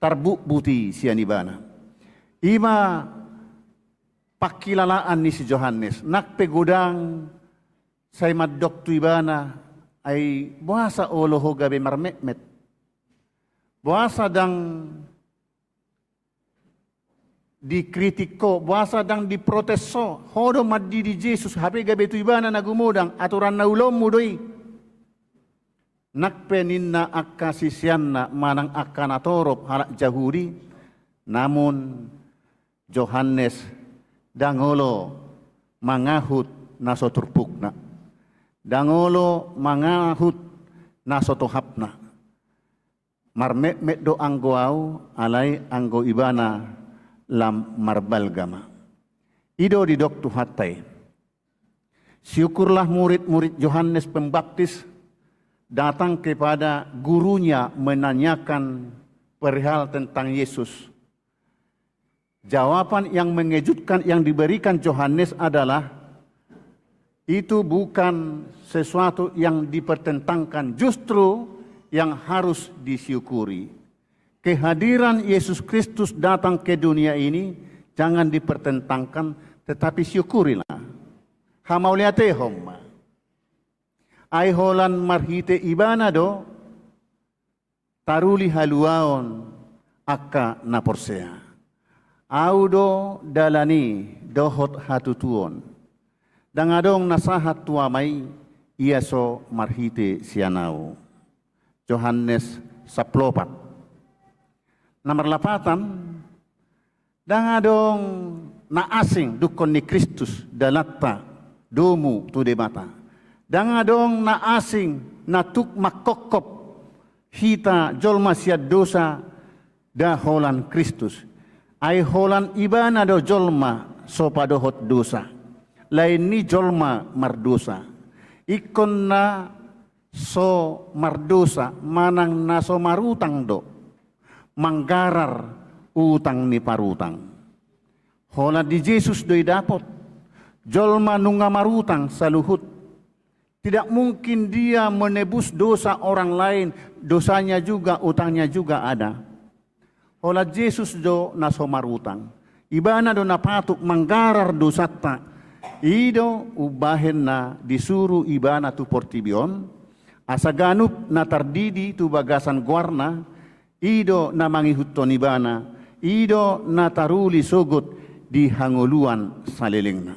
tarbutbut i sian ibana. I ma pangkilalaan ni si Johannes, nang pe godang sai mandok tu ibana, ai boasa olo ho gabe marmetmet? Boasa ndang dikritik ho, boasa ndang diprotes ho? Ho do mandidi Jesus, hape gabe tu ibana na gumodang, aturan na ulaonmu do i. Nang pe ninna angka siseanna manang angka natorop halak Jahudi, namun Johannes ndang olo mangahut na so turpukna. Ndang olo mangahut na so tohapna. Marmetmet do anggo ahu, alai anggo ibana lam marbalga ma. I do didok Tuhanta i. Syukurlah murid-murid Yohanes Pembaptis datang kepada gurunya menanyakan perihal tentang Yesus. Jawaban yang mengejutkan yang diberikan Yohanes adalah, itu bukan sesuatu yang dipertentangkan, justru yang harus disyukuri. Kehadiran Yesus Kristus datang ke dunia ini jangan dipertentangkan, tetapi syukurilah. Hamauliatehon ma. Ai holan marhite ibana do taruli haluaon angka na porsea. Ahu do dalan i dohot hatutuon. Ndang adong na sahat tu Ama i, ia so marhite sian ahu. Yohanes sampulu opat. Na marlapatan, ndang adong na asing dungkon ni Kristus dalanta domu tu Debata. Ndang adong na asing na tuk mangkophop hita jolma sian dosa nda holan Kristus. Ai holan ibana do jolma so padohot dosa. Lain ni jolma mardosa. Ingkon na so mardosa manang na so marutang do manggarar utang ni parutang. Holan di Jesus do i dapot. Jolma nunga marutang saluhut. Tidak mungkin dia menebus dosa orang lain, dosanya juga, utangnya juga ada. Holan Jesus do na so marutang. Ibana do na patut manggarar dosanta. I do umbahen na disuru ibana tu portibi on, asa ganup na tardidi tu bagasan goarna, i do na mangihuthon ibana, i do na taruli sogot di hangoluan salelengna.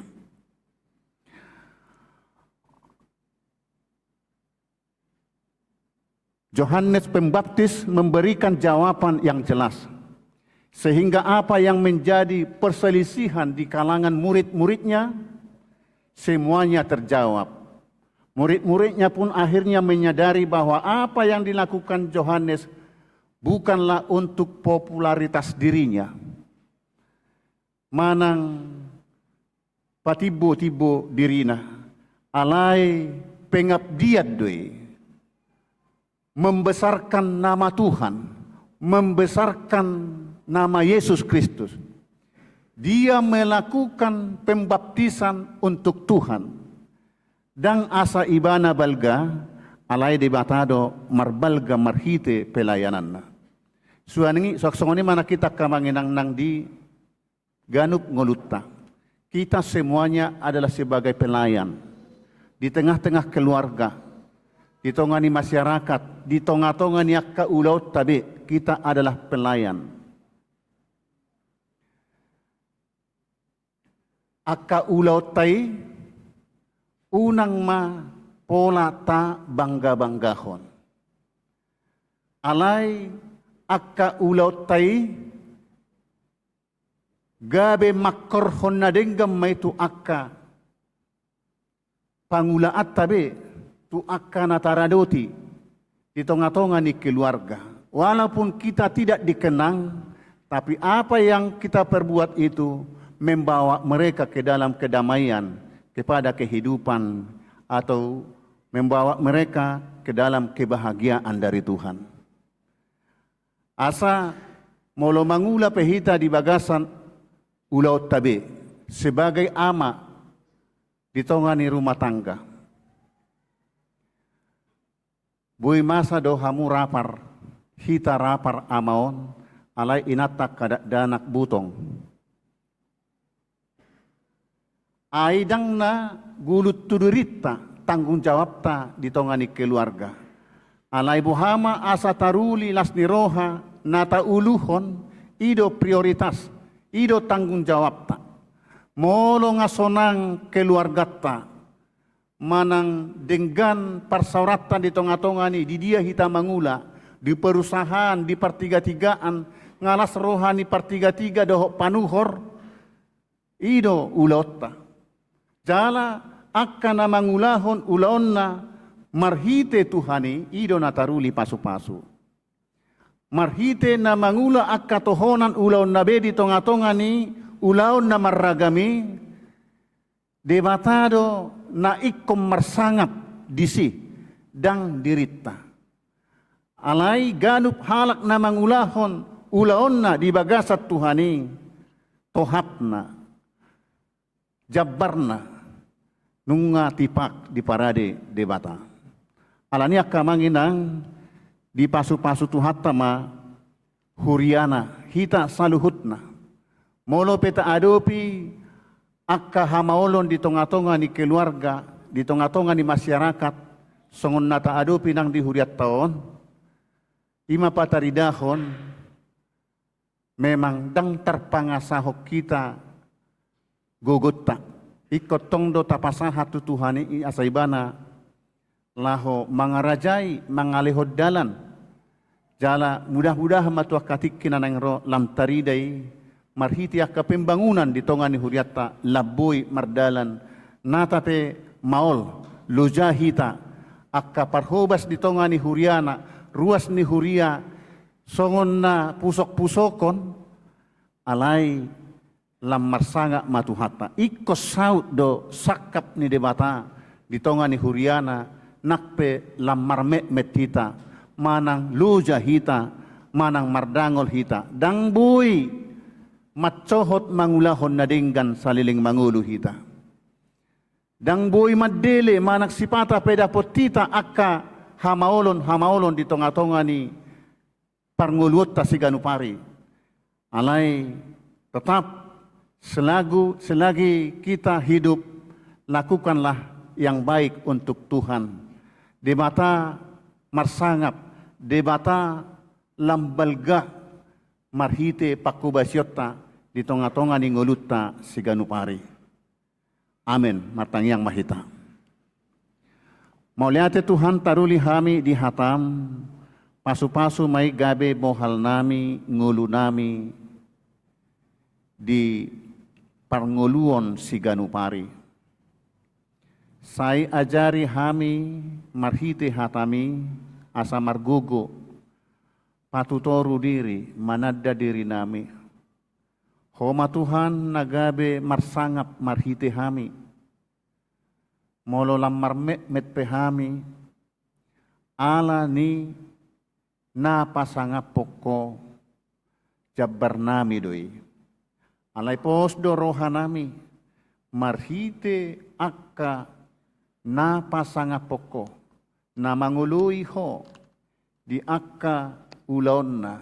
Yohanes Pembaptis memberikan jawaban yang jelas, sehingga apa yang menjadi perselisihan di kalangan murid-muridnya, semuanya terjawab. Murid-muridnya pun akhirnya menyadari bahwa apa yang dilakukan Yohanes bukanlah untuk popularitas dirinya. Manang patimbo-timbo dirina, alai pengabdian do i. membesarkan nama Tuhan, membesarkan nama Yesus Kristus. Dia melakukan pembaptisan untuk Tuhan. Ndang asa ibana balga, alai Debata do marbalga marhite pelayananna. Suang i, suang songon i ma na hita angka amang inang nang di ganup ngolunta. Kita semuanya adalah sebagai pelayan. Di tengah-tengah keluarga, di tonga ni masyarakat, di tonga-tonga ni angka ulaonta be, kita adalah pelayan. Angka ulaonta i, unang ma pola tabangga-banggahon. Alai angka ulaonta i, gabe mangkorhon na denggan ma i tu angka pangulaanta be, tu angka na taradoti di tonga-tonga ni keluarga. Walaupun kita tidak dikenang, tapi apa yang kita perbuat itu membawa mereka ke dalam kedamaian, kepada kehidupan, atau membawa mereka ke dalam kebahagiaan dari Tuhan. Asa molo mangula pe hita di bagasan ulaonta be, sebagai ama di tonga ni rumah tangga. Boi masa do hamu rapar, hita rapar ama on, alai inanta angka dakdanak butong. Ai ndang na gulut tu dirinta tanggung jawabta di tonga ni keluarga. Alai boha ma asa taruli las ni roha na tauluhon, i do prioritas, i do tanggung jawabta. Molo nga sonang keluarganta, manang denggan parsaoranta di tonga-tonga ni, di dia hita mangula, di perusahaan, di partiga-tigaan, nga las roha ni partiga-tiga dohot panuhor, i do ulaonta. Jala angka na mangulahon ulaonna marhite Tuhan i, i do na taruli pasu-pasu. Marhite na mangula angka tohonan ulaonna be di tonga-tonga ni ulaon na marragam i, Debata do na ingkon marsangap disi, ndang dirinta. Alai ganup halak na mangulahon ulaonna di bagasan Tuhan i, tohapna, jambarna, nunga tipak diparade Debata. Alani i angka amang inang, dipasu-pasu Tuhanta ma huriana, hita saluhutna. Molo pe taadopi angka hamaolon di tonga-tonga ni keluarga, di tonga-tonga ni masyarakat, songon na taadopi nang di hurianta on, i ma pataridahon, memang ndang tarpangasahon hita gogonta. Ingkon tong do tapasahat tu Tuhan i asa Ibana laho mangarajai, mangalehon dalan. Jala mudah-mudahan ma tu angka tingki na naeng ro lam tarida i, marhite angka pembangunan di tonga ni hurianta lam boi mardalan, nata pe maol, loja hita, angka parhobas di tonga ni huriana, ruas ni huria, songon na pusok-pusokhon, alai lam marsangap ma Tuhanta. Ingkon saut do sangkap ni Debata di tonga ni huriana, nang pe lam marmetmet hita, manang loja hita, manang mardangol hita. Ndang boi mansohot mangulahon na denggan saleleng mangolu hita. Ndang boi mandele manang sipata pe dapot hita angka hamaolon-hamaolon di tonga-tonga ni parngoluonta siganup ari. Alai tetap selagu, selagi kita hidup, lakukanlah yang baik untuk Tuhan. Debata marsangap, Debata lam balga marhite panghobasionta di tonga-tonga ni ngolunta siganup ari. Amen. Martangiang ma hita. Mauliate Tuhan, taruli hami di hataM, pasu-pasu ma i gabe bohal nami, ngolu nami di parngoluon siganup ari. Sai ajari hami marhite hataMi asa margogo patutoru diri, mananda diri nami. Ho ma Tuhan na gabe marsangap marhite hami. Molo lam marmetmet pe hami, ala ni na pasangaphon Ho jambarnami do i. Alai pos do rohanami marhite angka na pasangaphon Ho, na mangoloi Ho di angka ulaonna,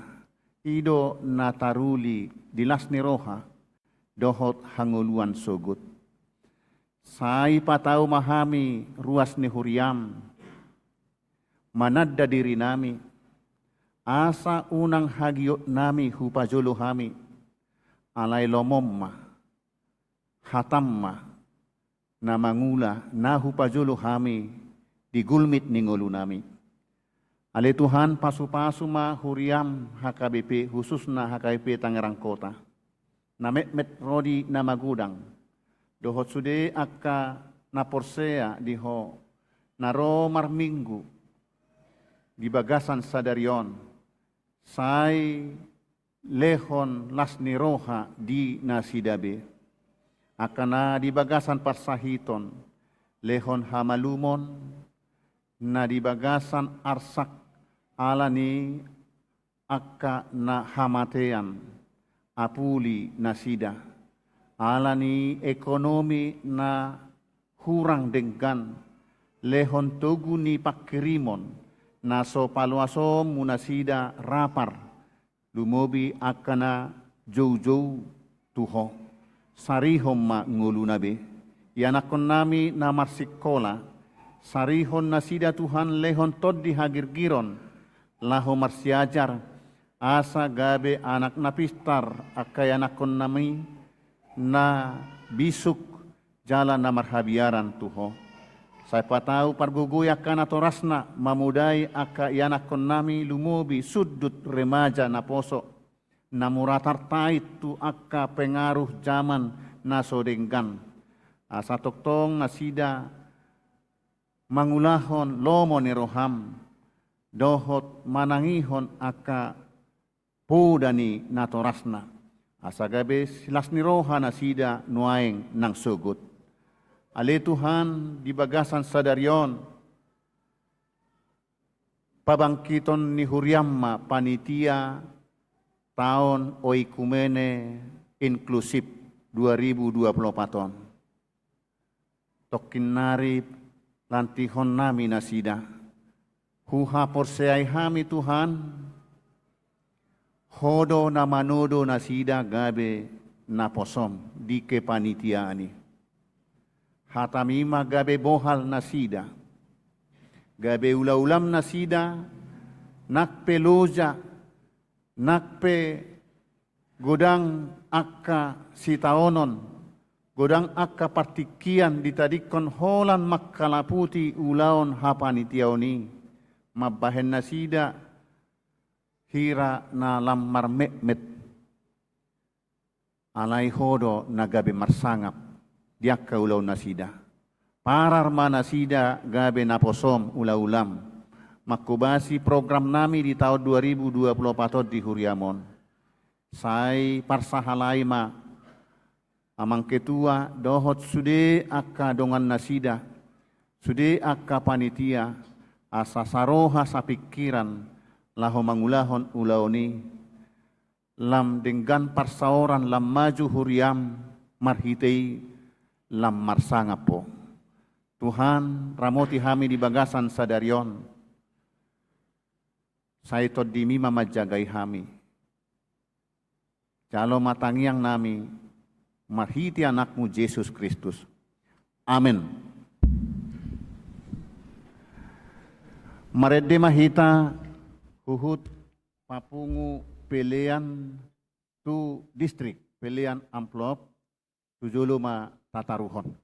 i do na taruli di las ni roha dohot hangoluan sogot. Sai patau ma hami ruas ni huriaM, mananda dirinami, asa unang hagiotnami hupajolo hami, alai lomoM ma, hataM ma, na mangula na hupajolo hami di gulmit ni ngolunami. Ale Tuhan, pasupasu ma huriaM H K B P, khususna H K B P Tangerang Kota, na metmet ro di na magodang, dohot sude angka na porsea di Ho, na ro marminggu di bagasan sadari on, sai lehon las ni roha di nasida be. Angka na di bagasan parsahiton, lehon hamalumon, na di bagasan arsak ala ni angka na hamatean, apuli nasida, ala ni ekonomi na hurang denggan, lehon togu ni pangkirimon, na so paloasonMu nasida rapar, lumobi angka na joujou tu Ho. Sarihon ma ngoluna be. Ianakkonnami na marsikola, sarihon nasida Tuhan, lehon tondi hagirgiron laho marsiajar, asa gabe anak na pistar angka ianakkonnami na bisuk jala na marhabiaran tu Ho. Sai patau pargogoi angka natorasna mamodai angka ianakkonnami, lumobi sundut remaja naposo, na mura tartait tu angka pengaruh jaman na so denggan. Asa tongtong nasida mangulahon lomo ni rohaM, dohot manangihon angka poda ni natorasna, asa gabe las ni roha nasida nuaeng nang sogot. Ale Tuhan, di bagasan sadari on, pabangkiton ni huriaM ma panitia taon Oikumene Inklusif dua ribu dua puluh empat on. Tongkin nari lantihonnami nasida. Huhaporseai hami Tuhan, Ho do na manodo nasida gabe naposoM di kepanitiaan i. HataMi ma gabe bohal nasida, gabe ulaulaM nasida, nang pe loja, nang pe godang angka sitaonon, godang angka partingkian ditadingkon holan mangkalaputi ulaon hapanitiaon i, mambahen nasida hira na lam marmetmet. Alai Ho do na gabe marsangap di angka ulaon nasida. Parar ma nasida gabe naposoM ulaulaM, mangkobasi programnami di taon dua ribu dua puluh empat on di huriaM on. Sai parsahalai ma Amang Ketua dohot sude angka dongannasida, sude angka panitia, asa saroha sapingkiran laho mangulahon ulaon i, lam denggan parsaoran, lam maju huriaM, marhite i lam marsangap Ho. Tuhan, ramoti hami di bagasan sadari on. Sai TondiMi ma manjagai hami. Jalo ma tangiangnami marhite AnakMu Jesus Kristus. Amen. Marende ma hita huhut papungu pelean tu distrik, pelean amplop, tu jolo ma tataruhon.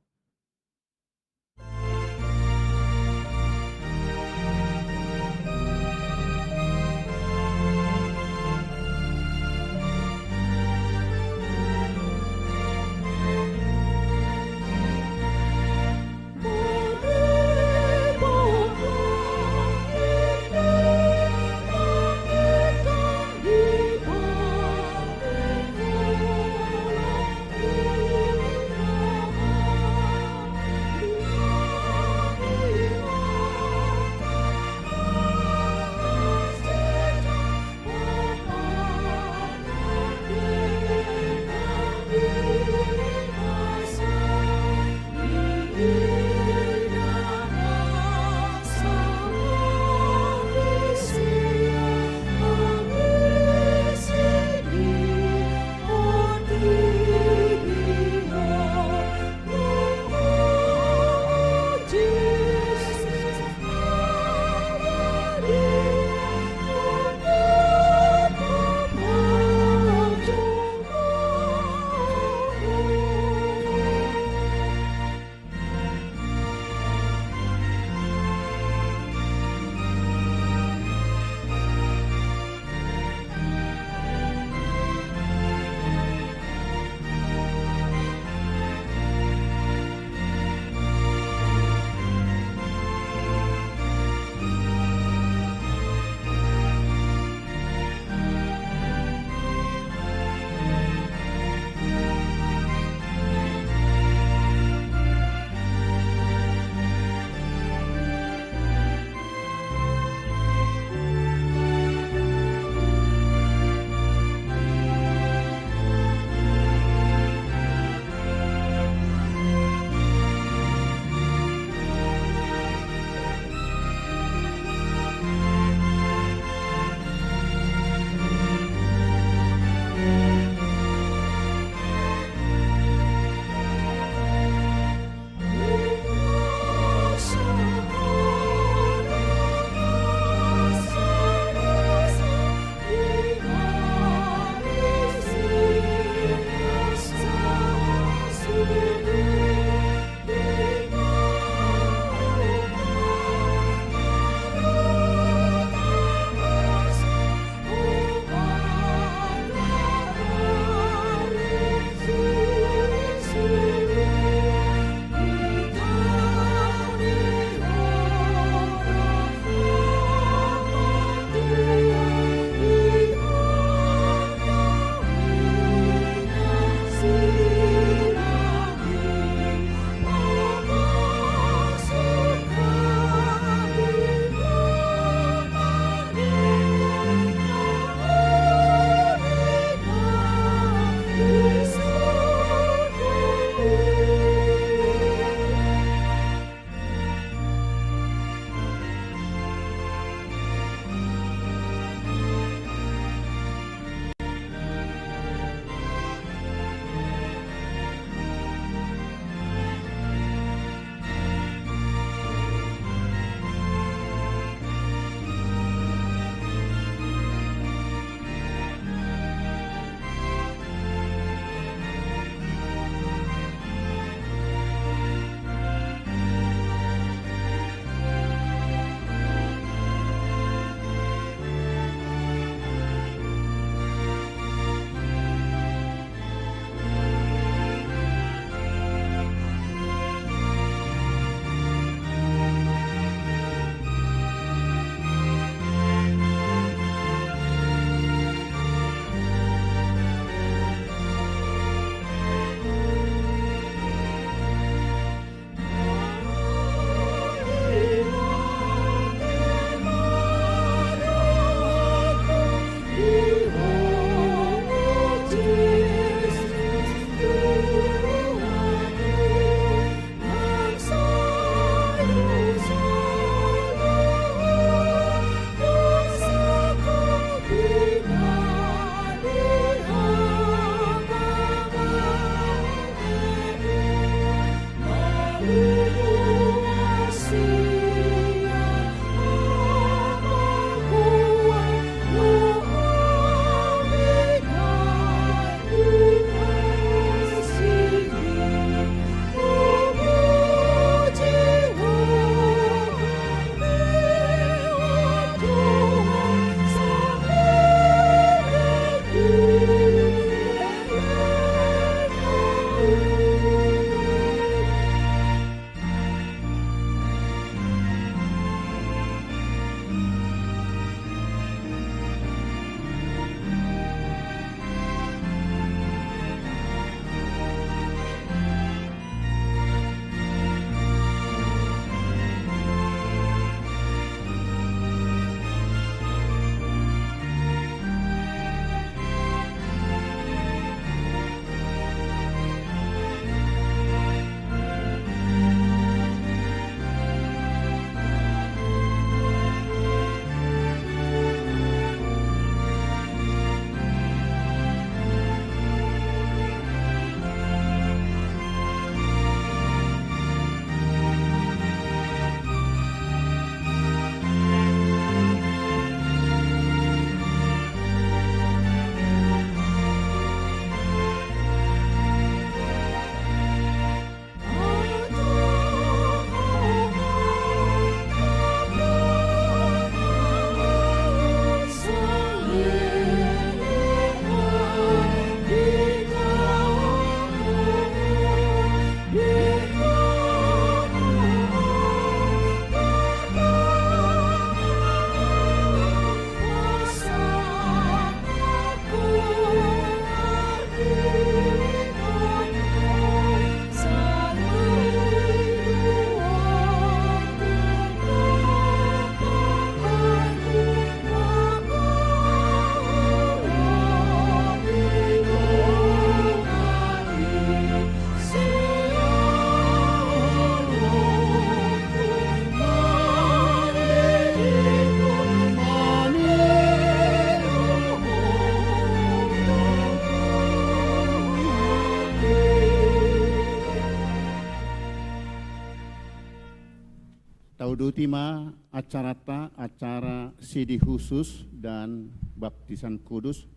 Tauduti ma acaranta, acara sidi khusus dan baptisan kudus.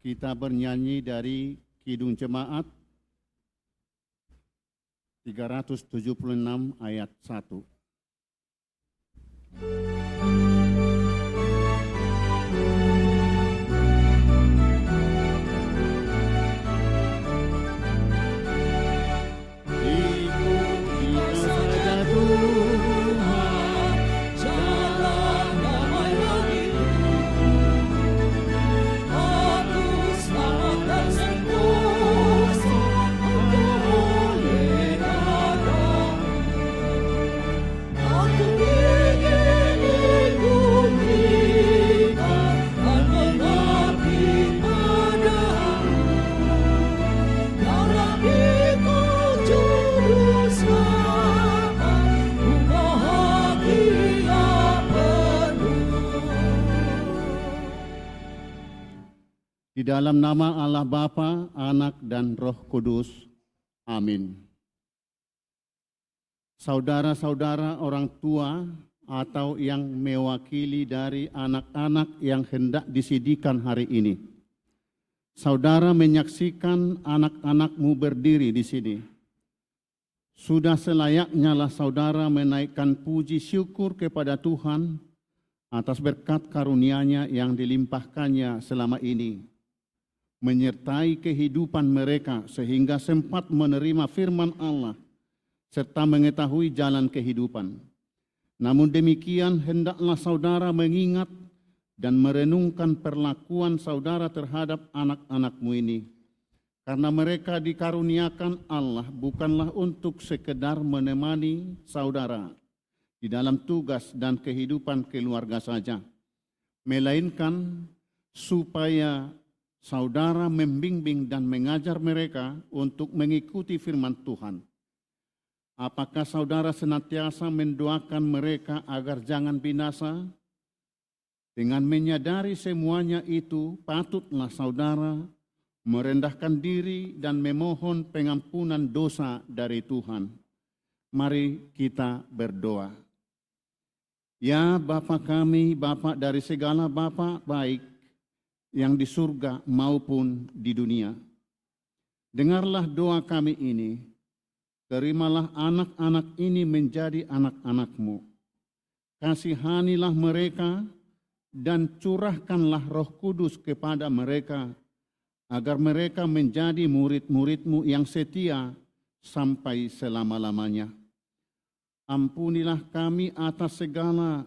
Kita bernyanyi dari Kidung Jemaat tiga ratus tujuh puluh enam ayat satu. Di dalam nama Allah Bapa, Anak, dan Roh Kudus. Amin. Saudara-saudara orang tua atau yang mewakili dari anak-anak yang hendak disidikan hari ini. Saudara menyaksikan anak-anakmu berdiri di sini. Sudah selayaknya lah saudara menaikkan puji syukur kepada Tuhan atas berkat karunia-Nya yang dilimpahkan-Nya selama ini, menyertai kehidupan mereka sehingga sempat menerima firman Allah serta mengetahui jalan kehidupan. Namun demikian, hendaklah saudara mengingat dan merenungkan perlakuan saudara terhadap anak-anakmu ini. Karena mereka dikaruniakan Allah bukanlah untuk sekedar menemani saudara di dalam tugas dan kehidupan keluarga saja, melainkan supaya saudara membimbing dan mengajar mereka untuk mengikuti firman Tuhan. Apakah saudara senantiasa mendoakan mereka agar jangan binasa? Dengan menyadari semuanya itu, patutlah saudara merendahkan diri dan memohon pengampunan dosa dari Tuhan. Mari kita berdoa. Ya Bapa kami, Bapa dari segala bapa baik yang di surga maupun di dunia, dengarlah doa kami ini. Terimalah anak-anak ini menjadi anak-anak-Mu. Kasihanilah mereka dan curahkanlah Roh Kudus kepada mereka, agar mereka menjadi murid-murid-Mu yang setia sampai selama-lamanya. Ampunilah kami atas segala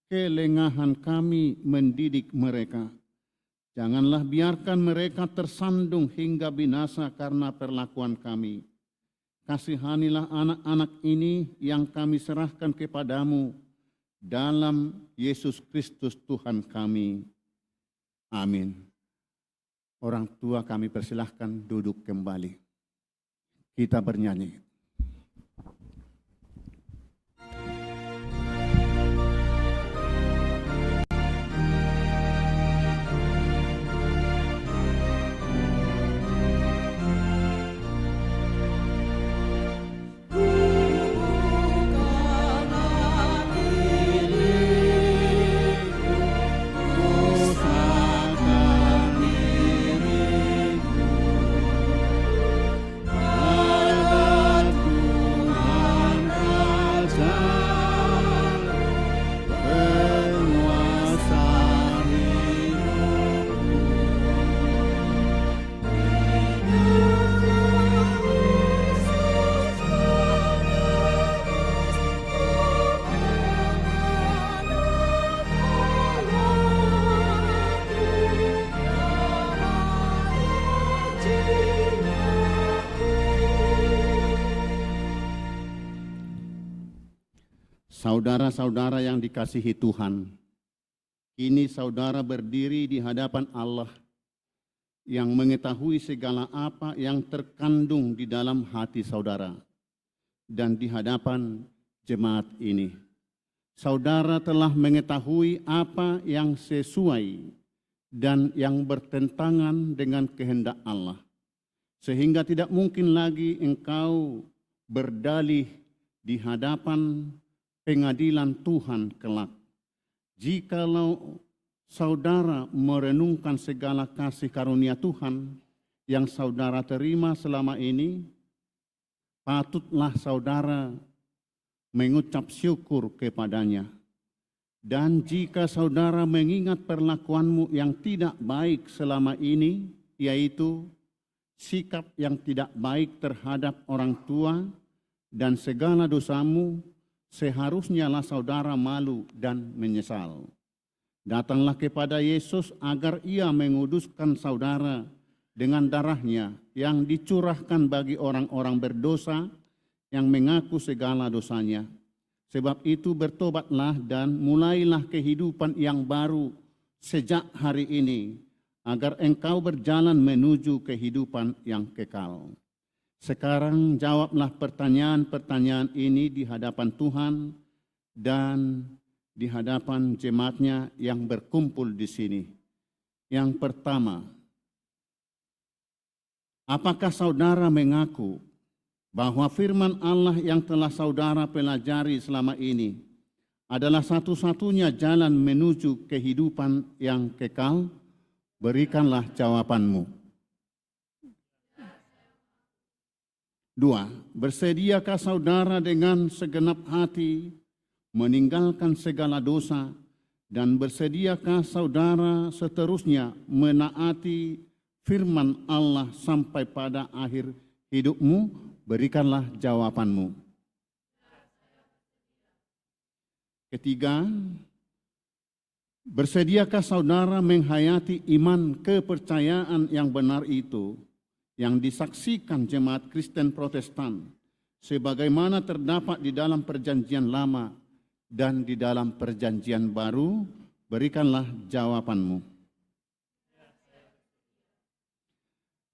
kelengahan kami mendidik mereka. Janganlah biarkan mereka tersandung hingga binasa karena perlakuan kami. Kasihanilah anak-anak ini yang kami serahkan kepada-Mu dalam Yesus Kristus Tuhan kami. Amin. Orang tua kami persilahkan duduk kembali. Kita bernyanyi. Saudara-saudara yang dikasihi Tuhan, kini saudara berdiri di hadapan Allah yang mengetahui segala apa yang terkandung di dalam hati saudara dan di hadapan jemaat ini. Saudara telah mengetahui apa yang sesuai dan yang bertentangan dengan kehendak Allah, sehingga tidak mungkin lagi engkau berdalih di hadapan pengadilan Tuhan kelak. Jikalau saudara merenungkan segala kasih karunia Tuhan yang saudara terima selama ini, patutlah saudara mengucap syukur kepada-Nya. Dan jika saudara mengingat perlakuanmu yang tidak baik selama ini, yaitu sikap yang tidak baik terhadap orang tua dan segala dosamu, seharusnyalah saudara malu dan menyesal. Datanglah kepada Yesus agar Ia menguduskan saudara dengan darah-Nya yang dicurahkan bagi orang-orang berdosa yang mengaku segala dosanya. Sebab itu, bertobatlah dan mulailah kehidupan yang baru sejak hari ini, agar engkau berjalan menuju kehidupan yang kekal. Sekarang jawablah pertanyaan-pertanyaan ini di hadapan Tuhan dan di hadapan jemaat-Nya yang berkumpul di sini. Yang pertama, apakah saudara mengaku bahwa firman Allah yang telah saudara pelajari selama ini adalah satu-satunya jalan menuju kehidupan yang kekal? Berikanlah jawabanmu. Dua, bersediakah saudara dengan segenap hati meninggalkan segala dosa, dan bersediakah saudara seterusnya menaati firman Allah sampai pada akhir hidupmu? Berikanlah jawabanmu. Ketiga, bersediakah saudara menghayati iman kepercayaan yang benar itu, yang disaksikan jemaat Kristen Protestan, sebagaimana terdapat di dalam Perjanjian Lama dan di dalam Perjanjian Baru? Berikanlah jawabanmu.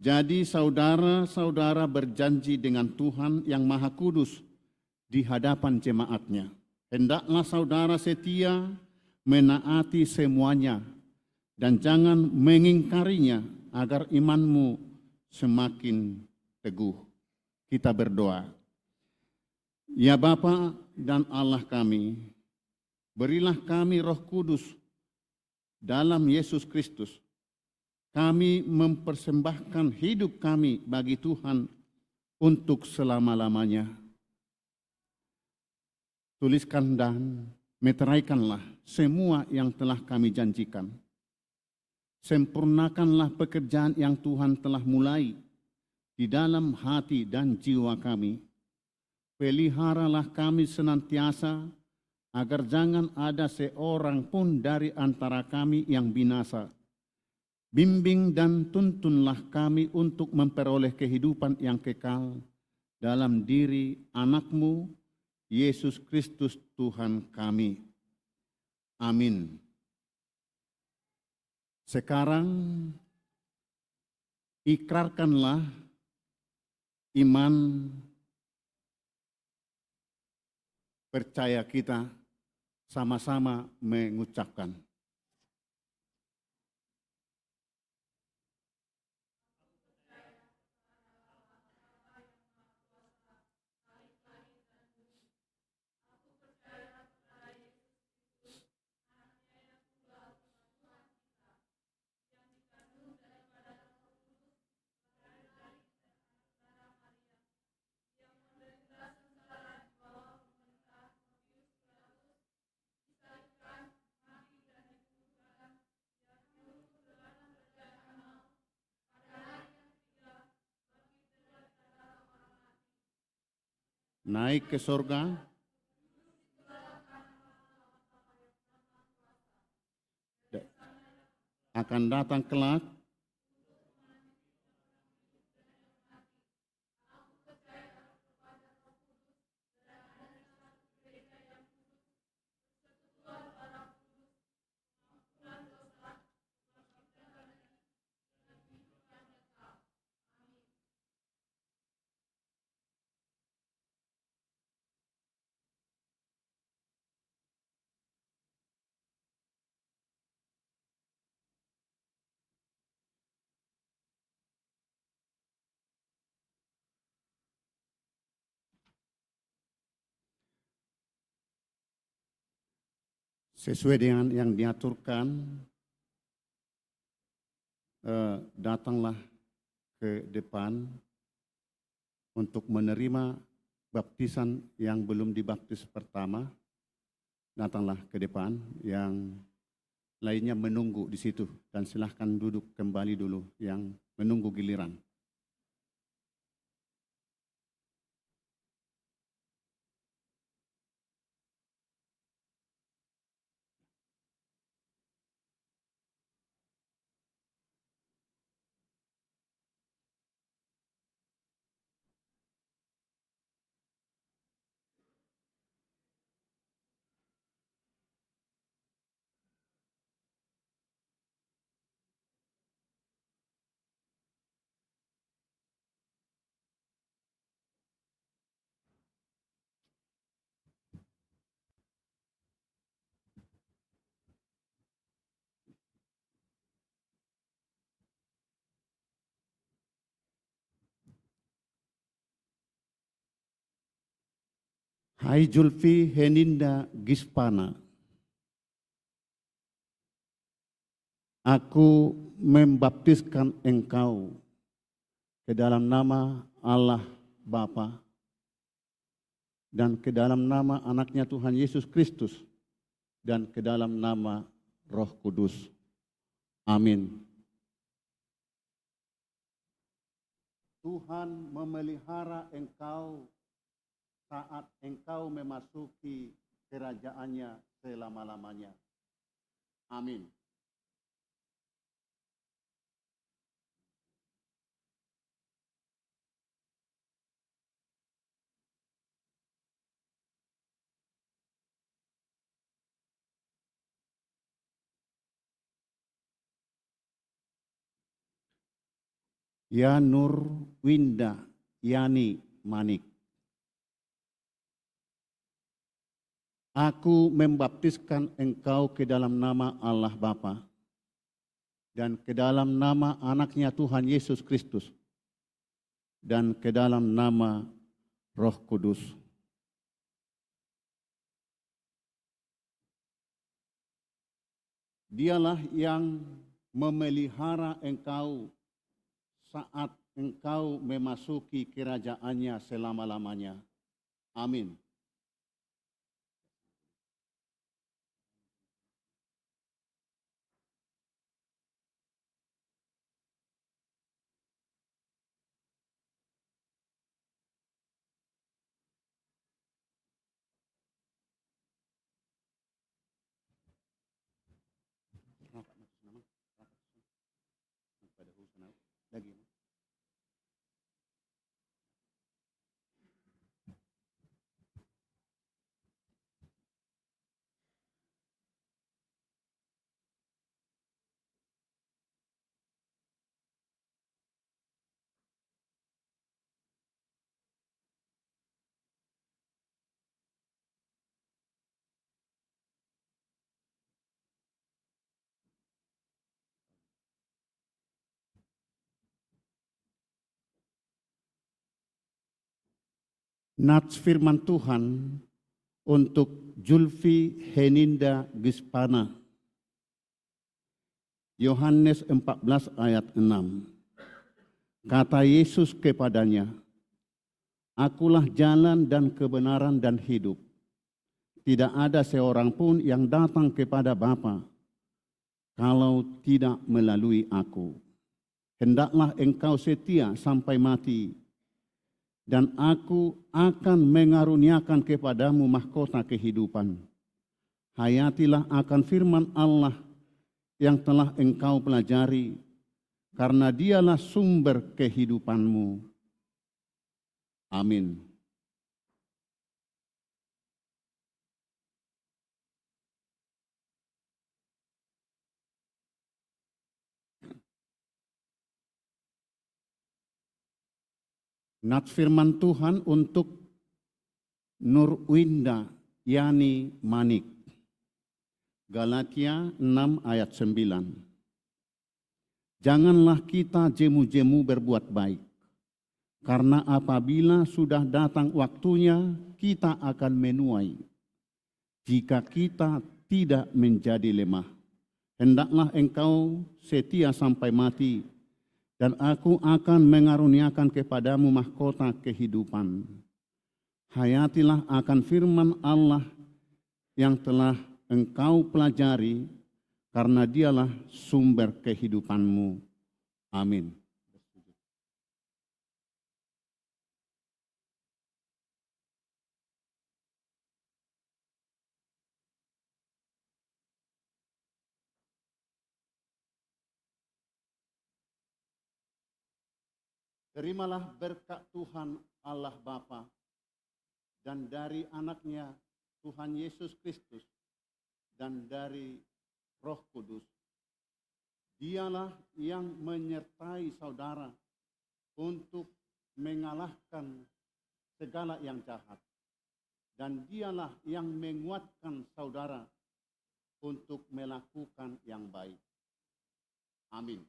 Jadi, saudara-saudara berjanji dengan Tuhan yang Maha Kudus di hadapan jemaat-Nya. Hendaklah saudara setia menaati semuanya, dan jangan mengingkarinya, agar imanmu semakin teguh. Kita berdoa. Ya Bapa dan Allah kami, berilah kami Roh Kudus dalam Yesus Kristus. Kami mempersembahkan hidup kami bagi Tuhan untuk selama-lamanya. Tuliskan dan meteraikanlah semua yang telah kami janjikan. Sempurnakanlah pekerjaan yang Tuhan telah mulai di dalam hati dan jiwa kami. Peliharalah kami senantiasa, agar jangan ada seorang pun dari antara kami yang binasa. Bimbing dan tuntunlah kami untuk memperoleh kehidupan yang kekal dalam diri Anak-Mu, Yesus Kristus Tuhan kami. Amin. Sekarang ikrarkanlah iman percaya kita sama-sama mengucapkan. Naik ke sorga. Da-, akan datang kelak. Sesuai dengan yang diaturkan, eh, datanglah ke depan untuk menerima baptisan yang belum dibaptis pertama. Datanglah ke depan, yang lainnya menunggu di situ, dan silahkan duduk kembali dulu yang menunggu giliran. Hai Julfi Heninda Gispana, aku membaptiskan engkau ke dalam nama Allah Bapa, dan ke dalam nama Anaknya Tuhan Yesus Kristus, dan ke dalam nama Roh Kudus. Amin. Tuhan memelihara engkau saat engkau memasuki kerajaan-Nya selama-lamanya. Amin. Ia Nur Winda Yani Manik. Aku membaptiskan engkau ke dalam nama Allah Bapa, dan ke dalam nama Anaknya Tuhan Yesus Kristus, dan ke dalam nama Roh Kudus. Dialah yang memelihara engkau saat engkau memasuki kerajaan-Nya selama-lamanya. Amin. Nats firman Tuhan untuk Julfi Heninda Gispana. Yohanes empat belas ayat enam. Kata Yesus kepadanya, "Akulah jalan dan kebenaran dan hidup. Tidak ada seorang pun yang datang kepada Bapa kalau tidak melalui Aku. Hendaklah engkau setia sampai mati, dan Aku akan mengaruniakan kepadamu mahkota kehidupan. Hayatilah akan firman Allah yang telah engkau pelajari, karena Dialah sumber kehidupanmu." Amin. Nats firman Tuhan untuk Nur Winda Yani Manik. Galatia enam ayat sembilan. Janganlah kita jemu-jemu berbuat baik, karena apabila sudah datang waktunya, kita akan menuai. Jika kita tidak menjadi lemah. Hendaklah engkau setia sampai mati, dan Aku akan mengaruniakan kepadamu mahkota kehidupan. Hayatilah akan firman Allah yang telah engkau pelajari, karena Dialah sumber kehidupanmu. Amin. Terimalah berkat Tuhan Allah Bapa, dan dari Anaknya Tuhan Yesus Kristus, dan dari Roh Kudus. Dialah yang menyertai saudara untuk mengalahkan segala yang jahat, dan Dialah yang menguatkan saudara untuk melakukan yang baik. Amin.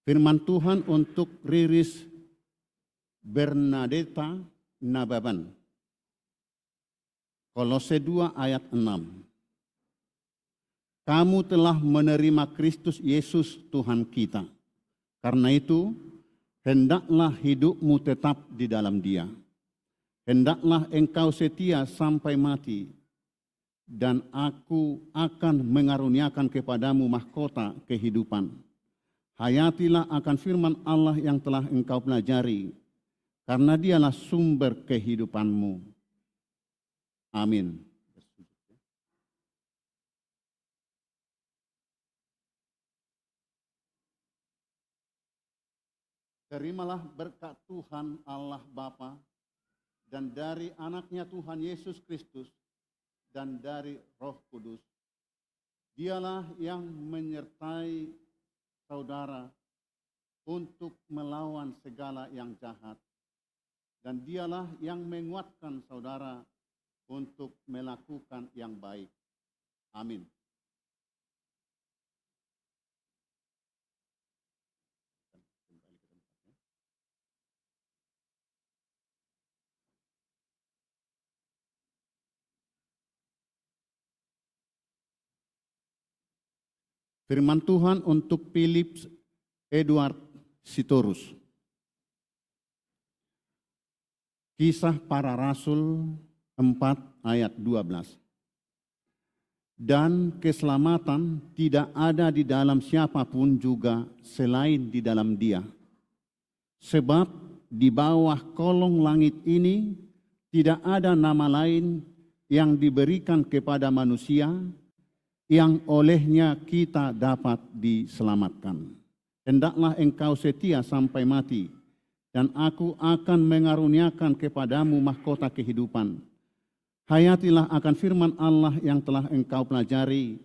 Firman Tuhan untuk Riris Bernadeta Nababan. Kolose dua ayat enam. Kamu telah menerima Kristus Yesus Tuhan kita. Karena itu, hendaklah hidupmu tetap di dalam Dia. Hendaklah engkau setia sampai mati, dan Aku akan mengaruniakan kepadamu mahkota kehidupan. Hayatilah akan firman Allah yang telah engkau pelajari, karena Dialah sumber kehidupanmu. Amin. Terimalah berkat Tuhan Allah Bapa, dan dari Anaknya Tuhan Yesus Kristus, dan dari Roh Kudus. Dialah yang menyertai saudara untuk melawan segala yang jahat, dan Dialah yang menguatkan saudara untuk melakukan yang baik. Amin. Firman Tuhan untuk Philip Edward Sitorus. Kisah Para Rasul empat ayat dua belas. Dan keselamatan tidak ada di dalam siapa pun juga selain di dalam Dia. Sebab di bawah kolong langit ini tidak ada nama lain yang diberikan kepada manusia yang olehnya kita dapat diselamatkan. Hendaklah engkau setia sampai mati, dan Aku akan mengaruniakan kepadamu mahkota kehidupan. Hayatilah akan firman Allah yang telah engkau pelajari,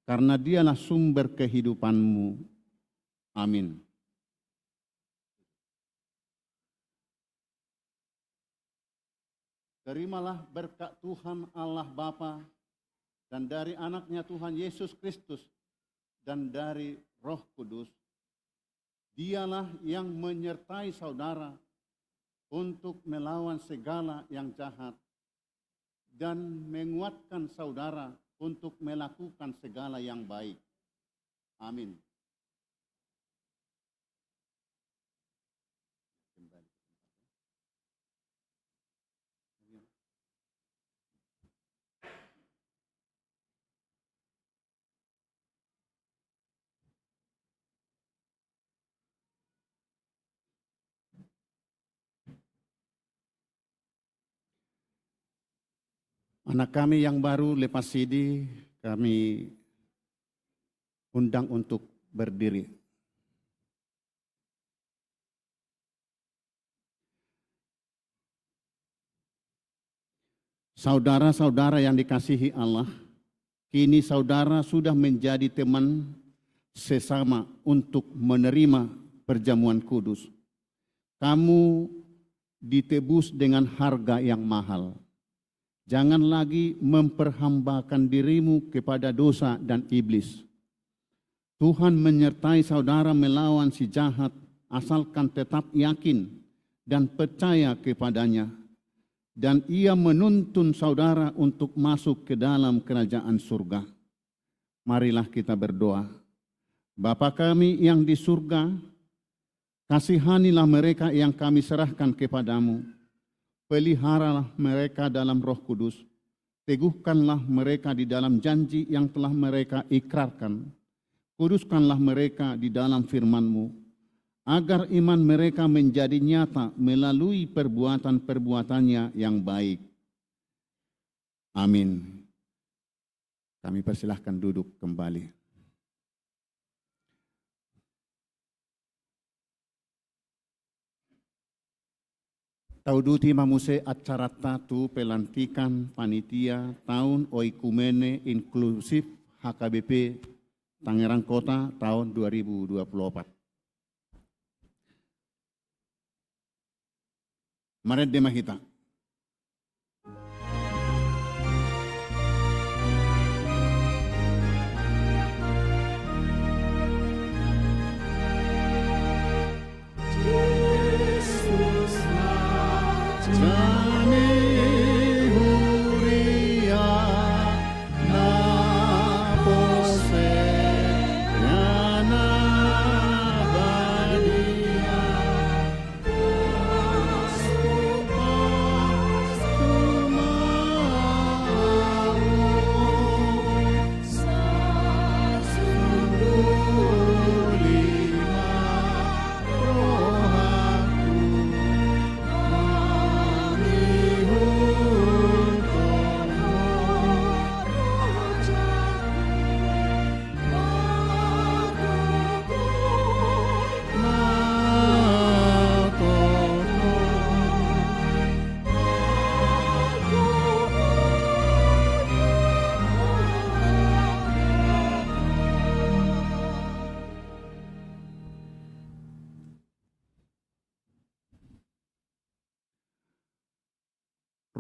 karena Dialah sumber kehidupanmu. Amin. Terimalah berkat Tuhan Allah Bapa, dan dari Anaknya Tuhan Yesus Kristus, dan dari Roh Kudus. Dialah yang menyertai saudara untuk melawan segala yang jahat, dan menguatkan saudara untuk melakukan segala yang baik. Amin. Anak kami yang baru lepas sidi, kami undang untuk berdiri. Saudara-saudara yang dikasihi Allah, kini saudara sudah menjadi teman sesama untuk menerima perjamuan kudus. Kamu ditebus dengan harga yang mahal. Jangan lagi memperhambakan dirimu kepada dosa dan iblis. Tuhan menyertai saudara melawan si jahat, asalkan tetap yakin dan percaya kepada-Nya. Dan Ia menuntun saudara untuk masuk ke dalam kerajaan surga. Marilah kita berdoa. Bapa kami yang di surga, kasihanilah mereka yang kami serahkan kepada-Mu. Peliharalah mereka dalam Roh Kudus. Teguhkanlah mereka di dalam janji yang telah mereka ikrarkan. Kuduskanlah mereka di dalam firman-Mu, agar iman mereka menjadi nyata melalui perbuatan-perbuatannya yang baik. Amin. Kami persilahkan duduk kembali. Tauduti ma muse acaranta tu pelantikan panitia taon oikumene inklusif H K B P Tangerang Kota taon dua ribu dua puluh opat. Marende ma hita.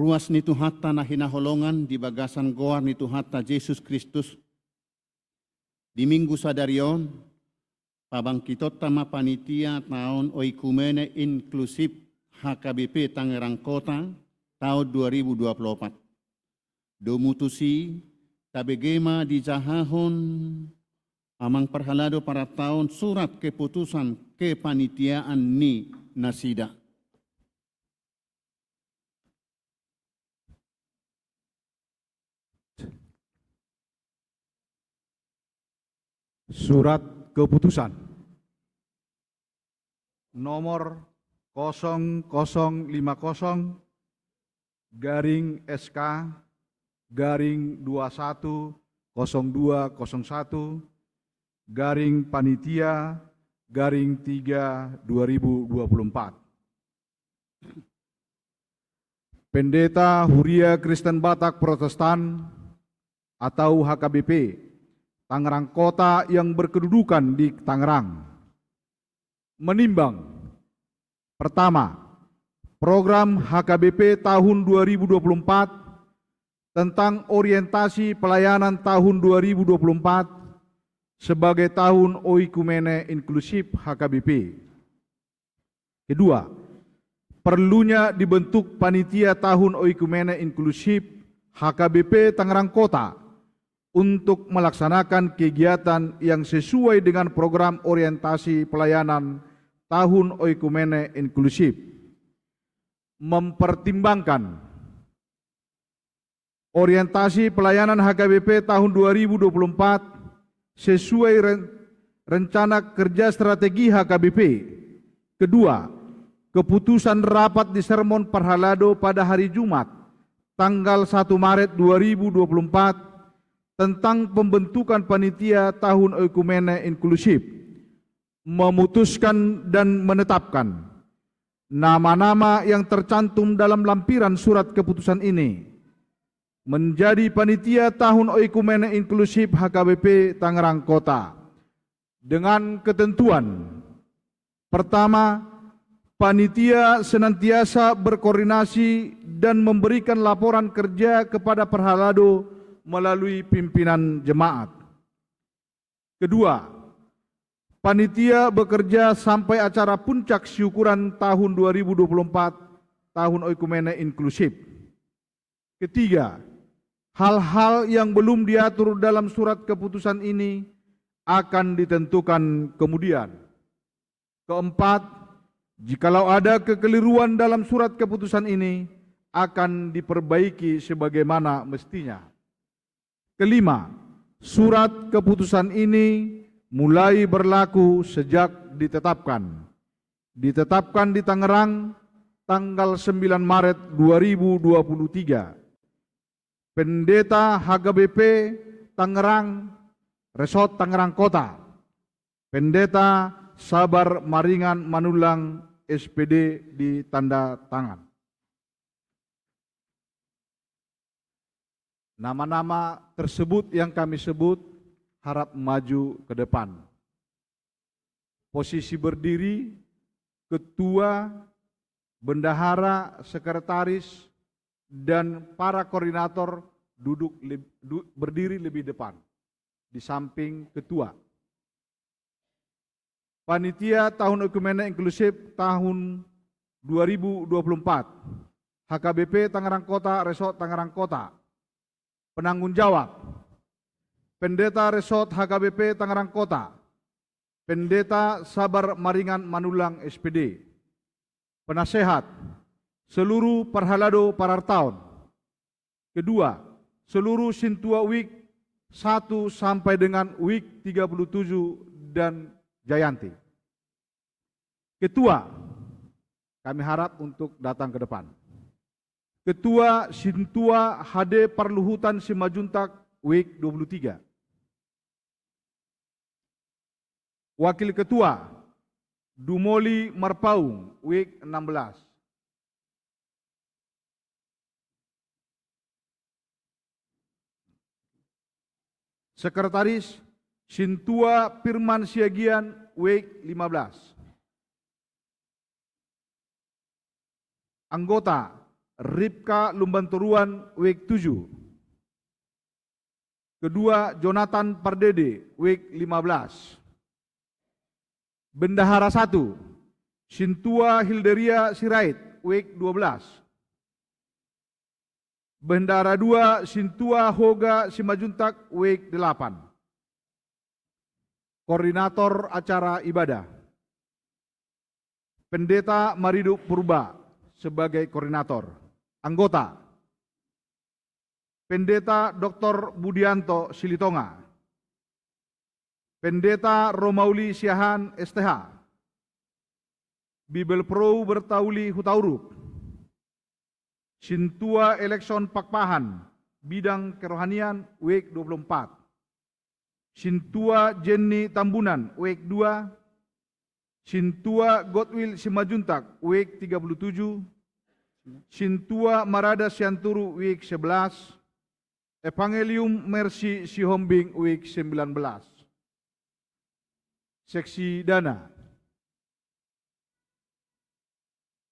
Ruas ni Tuhanta na hinaholongan di bagasan goar ni Tuhanta Jesus Kristus, di Minggu sadari on, pabangkitonta ma panitia taon oikumene inklusif H K B P Tangerang Kota taon dua ribu dua puluh opat. Domu tusi, tabege ma dijahahon Amang Parhalado Parataon surat keputusan kepanitiaan ni nasida. Surat keputusan nomor kosong kosong lima kosong garing S K garing dua satu kosong dua kosong satu garing panitia garing tiga dua ribu dua puluh empat. Pendeta Huria Kristen Batak Protestan atau H K B P Tangerang Kota yang berkedudukan di Tangerang menimbang, pertama, program H K B P tahun dua ribu dua puluh empat tentang orientasi pelayanan tahun dua ribu dua puluh empat sebagai tahun oikumene inklusif H K B P. Kedua, perlunya dibentuk panitia tahun oikumene inklusif H K B P Tangerang Kota untuk melaksanakan kegiatan yang sesuai dengan program orientasi pelayanan tahun oikumene inklusif. Mempertimbangkan orientasi pelayanan H K B P tahun dua ribu dua puluh empat sesuai ren-, rencana kerja strategi H K B P. Kedua, keputusan rapat di sermon parhalado pada hari Jumat, tanggal satu Maret dua ribu dua puluh empat, tentang pembentukan panitia tahun oikumene inklusif. Memutuskan dan menetapkan nama-nama yang tercantum dalam lampiran surat keputusan ini menjadi panitia tahun oikumene inklusif H K B P Tangerang Kota. dengan ketentuan: pertama, panitia senantiasa berkoordinasi dan memberikan laporan kerja kepada parhalado melalui pimpinan jemaat. Kedua, panitia bekerja sampai acara puncak syukuran tahun dua ribu dua puluh empat, tahun oikumene inklusif. Ketiga, hal-hal yang belum diatur dalam surat keputusan ini akan ditentukan kemudian. Keempat, jikalau ada kekeliruan dalam surat keputusan ini, akan diperbaiki sebagaimana mestinya. Kelima, surat keputusan ini mulai berlaku sejak ditetapkan. Ditetapkan di Tangerang tanggal sembilan Maret dua ribu dua puluh tiga. Pendeta H K B P Tangerang, Resort Tangerang Kota. Pendeta Sabar Maringan Manullang, S P D, ditanda tangan. Nama-nama tersebut yang kami sebut harap maju ke depan. Posisi berdiri, ketua, bendahara, sekretaris, dan para koordinator duduk leb-, du-, berdiri lebih depan, di samping ketua. Panitia tahun oikumene inklusif tahun dua ribu dua puluh empat, H K B P Tangerang Kota, Resort Tangerang Kota. Penanggung jawab: Pendeta Resort H K B P Tangerang Kota, Pendeta Sabar Maringan Manullang, S P D. Penasehat: seluruh parhalado parartaon. Kedua, seluruh sintua wik satu sampai dengan wik tiga puluh tujuh dan Jayanti. Ketua, kami harap untuk datang ke depan. Ketua Sintua H D Parluhutan Simanjuntak, wik dua puluh tiga. Wakil Ketua, Dumoli Marpaung, wik enam belas. Sekretaris, Sintua Firman Siagian, wik lima belas. Anggota, Ripka Lumbantoruan, wik tujuh. Kedua, Jonathan Pardede, wik lima belas. Bendahara satu, Sintua Hilderia Sirait, wik dua belas. Bendahara dua, Sintua Hoga Simanjuntak, wik delapan. Koordinator acara ibadah, Pendeta Marido Purba sebagai koordinator. Anggota, Pendeta Doktor Budianto Silitonga, Pendeta Romauli Siahaan, S T H, Bibelvrouw Bertauli Hutaurup, Sintua Elekson Pakpahan, bidang kerohanian, wik dua puluh empat. Sintua Jenny Tambunan, wik dua. Sintua Godwill Simanjuntak, wik tiga puluh tujuh. Sintua Marada Sianturu, wik sebelas. Evangelium Mercy Sihombing, wik sembilan belas. Seksi dana,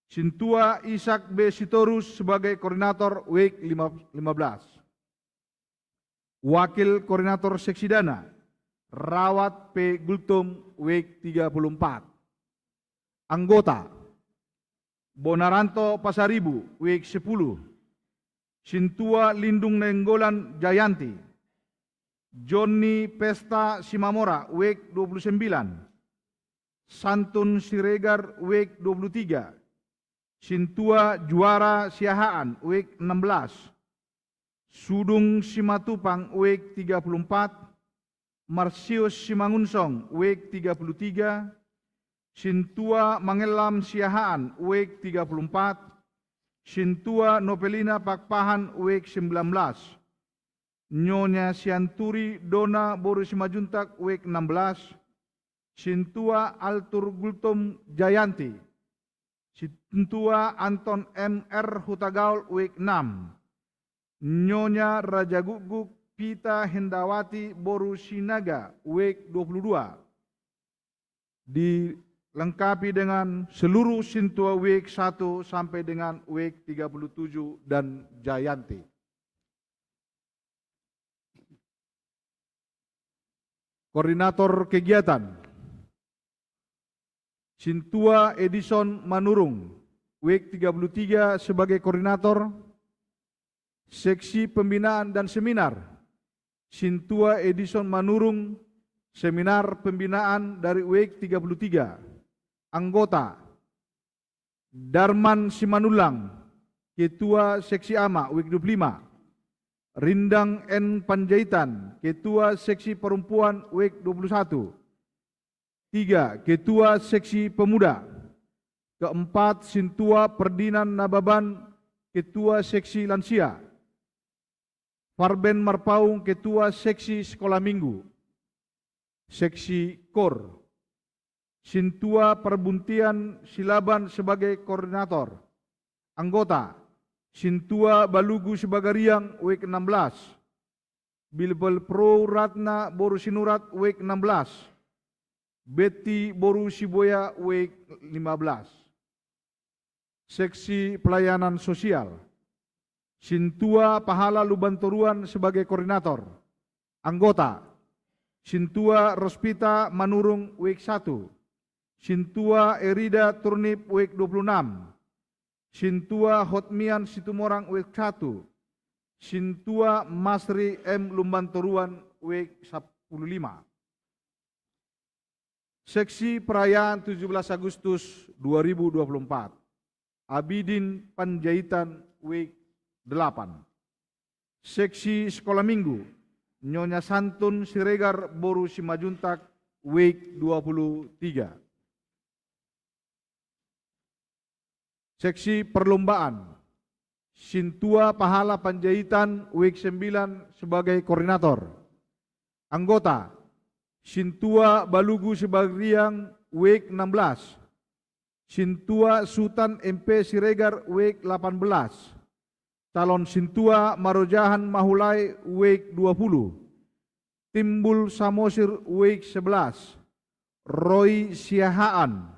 Sintua Ishak B Sitorus sebagai koordinator, wik lima, lima belas. Wakil koordinator seksi dana, Rawat P Gultom, wik tiga puluh empat. Anggota, Bonaranto Pasaribu, wik sepuluh. Sintua Lindung Nainggolan, Jayanti. Jonni Pesta Simamora, wik dua puluh sembilan. Santun Siregar, wik dua puluh tiga. Sintua Juara Siahaan, wik enam belas. Sudung Simatupang, wik tiga puluh empat. Marsius Simangunsong, wik tiga puluh tiga. Sintua Mangellam Siahaan, wik tiga puluh empat. Sintua Nopelina Pakpahan, wik sembilan belas. Nyonya Sianturi Dona boru Simanjuntak, wik enam belas. Sintua Altur Gultom, Jayanti. Sintua Anton M R Hutagaol, wik enam. Nyonya Raja Gukguk Pita Hendawati boru Sinaga, wik dua puluh dua. Dilengkapi dengan seluruh Sintua Week satu sampai dengan Week tiga puluh tujuh dan Jayanti. Koordinator kegiatan. Sintua Edison Manurung, Week tiga puluh tiga sebagai koordinator. Seksi pembinaan dan seminar. Sintua Edison Manurung, seminar pembinaan dari Week tiga puluh tiga. Anggota. Darman Simanullang, Ketua Seksi Ama, Week dua puluh lima. Rindang N Panjaitan, Ketua Seksi Perempuan, Week dua puluh satu. Tiga, Ketua Seksi Pemuda. Keempat, Sintua Ferdinand Nababan, Ketua Seksi Lansia. Farben Marpaung, Ketua Seksi Sekolah Minggu. Seksi Kor. Sintua Parbuntian Silaban sebagai koordinator. Anggota. Sintua Balugu Sibagariang, Week enam belas. Bilbel Pro Ratna boru Sinurat, Week enam belas. Betty boru Siboya, Week lima belas. Seksi pelayanan sosial. Sintua Pahala Lumban Toruan sebagai koordinator. Anggota. Sintua Rospita Manurung, Week satu. Sintua Erida Turnip, Week dua puluh enam. Sintua Hotmian Situmorang, Week satu. Sintua Masri M Lumban Toruan, Week sepuluh lima. Seksi perayaan tujuh belas Agustus dua ribu dua puluh empat. Abidin Panjaitan, Week delapan. Seksi sekolah minggu. Nyonya Santun Siregar boru Simanjuntak, Week dua puluh tiga. Seksi perlombaan. Sintua Pahala Panjaitan, Week sembilan sebagai koordinator. Anggota. Sintua Balugu Sibagariang, Week enam belas. Sintua Sutan M P Siregar, Week delapan belas. Calon Sintua Marojahan Mahulai, Week dua puluh. Timbul Samosir, Week sebelas. Roy Siahaan,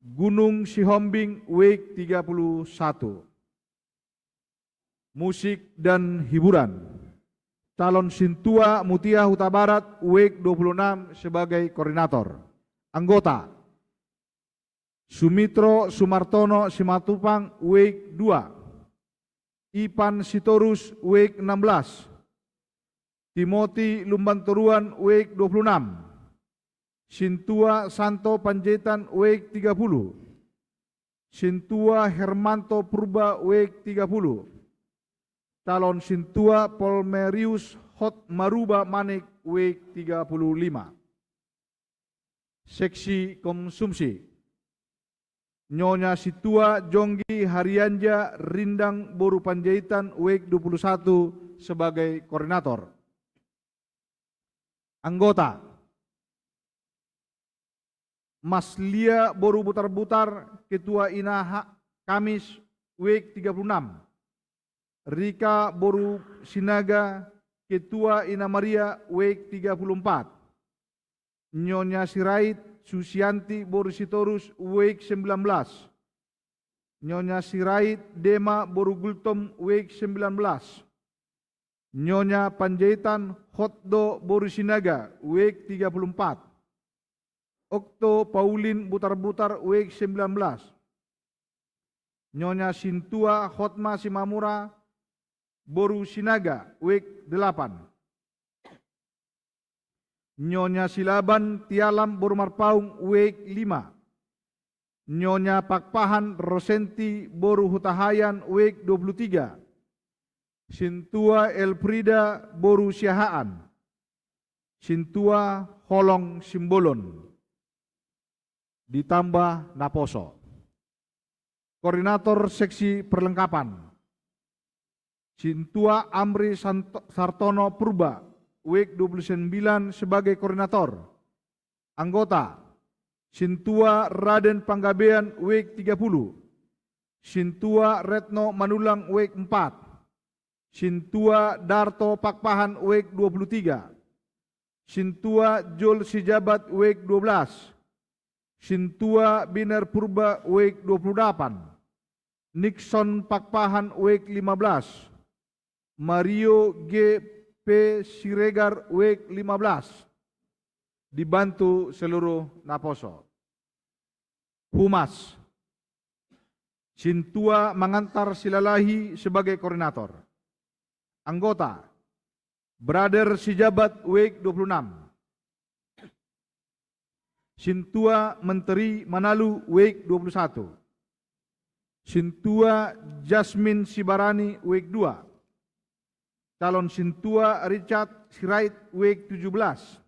Gunung Sihombing, Week tiga puluh satu. Musik dan hiburan. Calon Sintua Mutia Hutabarat, Week dua puluh enam sebagai koordinator. Anggota. Sumitro Sumartono Simatupang, Week dua. Ipan Sitorus, Week enam belas. Timoti Lumban Toruan, Week dua puluh enam. Sintua Santo Panjaitan, Week tiga puluh. Sintua Hermanto Purba, Week tiga puluh. Calon Sintua Polmerius Hotmaruba Manik, Week tiga puluh lima. Seksi konsumsi. Nyonya Sintua Jonggi Harianja Rindang boru Panjaitan, Week dua puluh satu sebagai koordinator. Anggota. Maslia boru Butarbutar, Ketua Ina Ha-, Kamis, Week tiga puluh enam. Rika boru Sinaga, Ketua Ina Maria, Week tiga puluh empat. Nyonya Sirait Susianti boru Sitorus, Week sembilan belas. Nyonya Sirait Dema boru Gultom, Week sembilan belas. Nyonya Panjaitan Hotdo boru Sinaga, Week tiga puluh empat. Okto Paulin Butarbutar, Week sembilan belas. Nyonya Sintua Hotma Simamura boru Sinaga, Week delapan. Nyonya Silaban Tialam boru Marpaung, Week lima. Nyonya Pakpahan Rosenti boru Hutahaean, Week dua puluh tiga. Sintua Elfrida boru Siahaan. Sintua Holong Simbolon. Ditambah naposo. Koordinator seksi perlengkapan. Sintua Amri Santo-, Sartono Purba, Week dua puluh sembilan sebagai koordinator. Anggota. Sintua Raden Panggabean, Week tiga puluh. Sintua Retno Manullang, Week empat. Sintua Darto Pakpahan, Week dua puluh tiga. Sintua Jul Sijabat, Week dua belas. Sintua Biner Purba, W I K dua puluh delapan. Nixon Pakpahan, W I K lima belas. Mario G P Siregar, W I K lima belas. Dibantu seluruh naposo. Humas. Sintua Mangantar Silalahi sebagai koordinator. Anggota: Brother Sijabat, W I K dua puluh enam. Sintua Menteri Manalu, W I K dua puluh satu. Sintua Jasmine Sibarani, W I K dua. Calon Sintua Richard Sirait, W I K tujuh belas.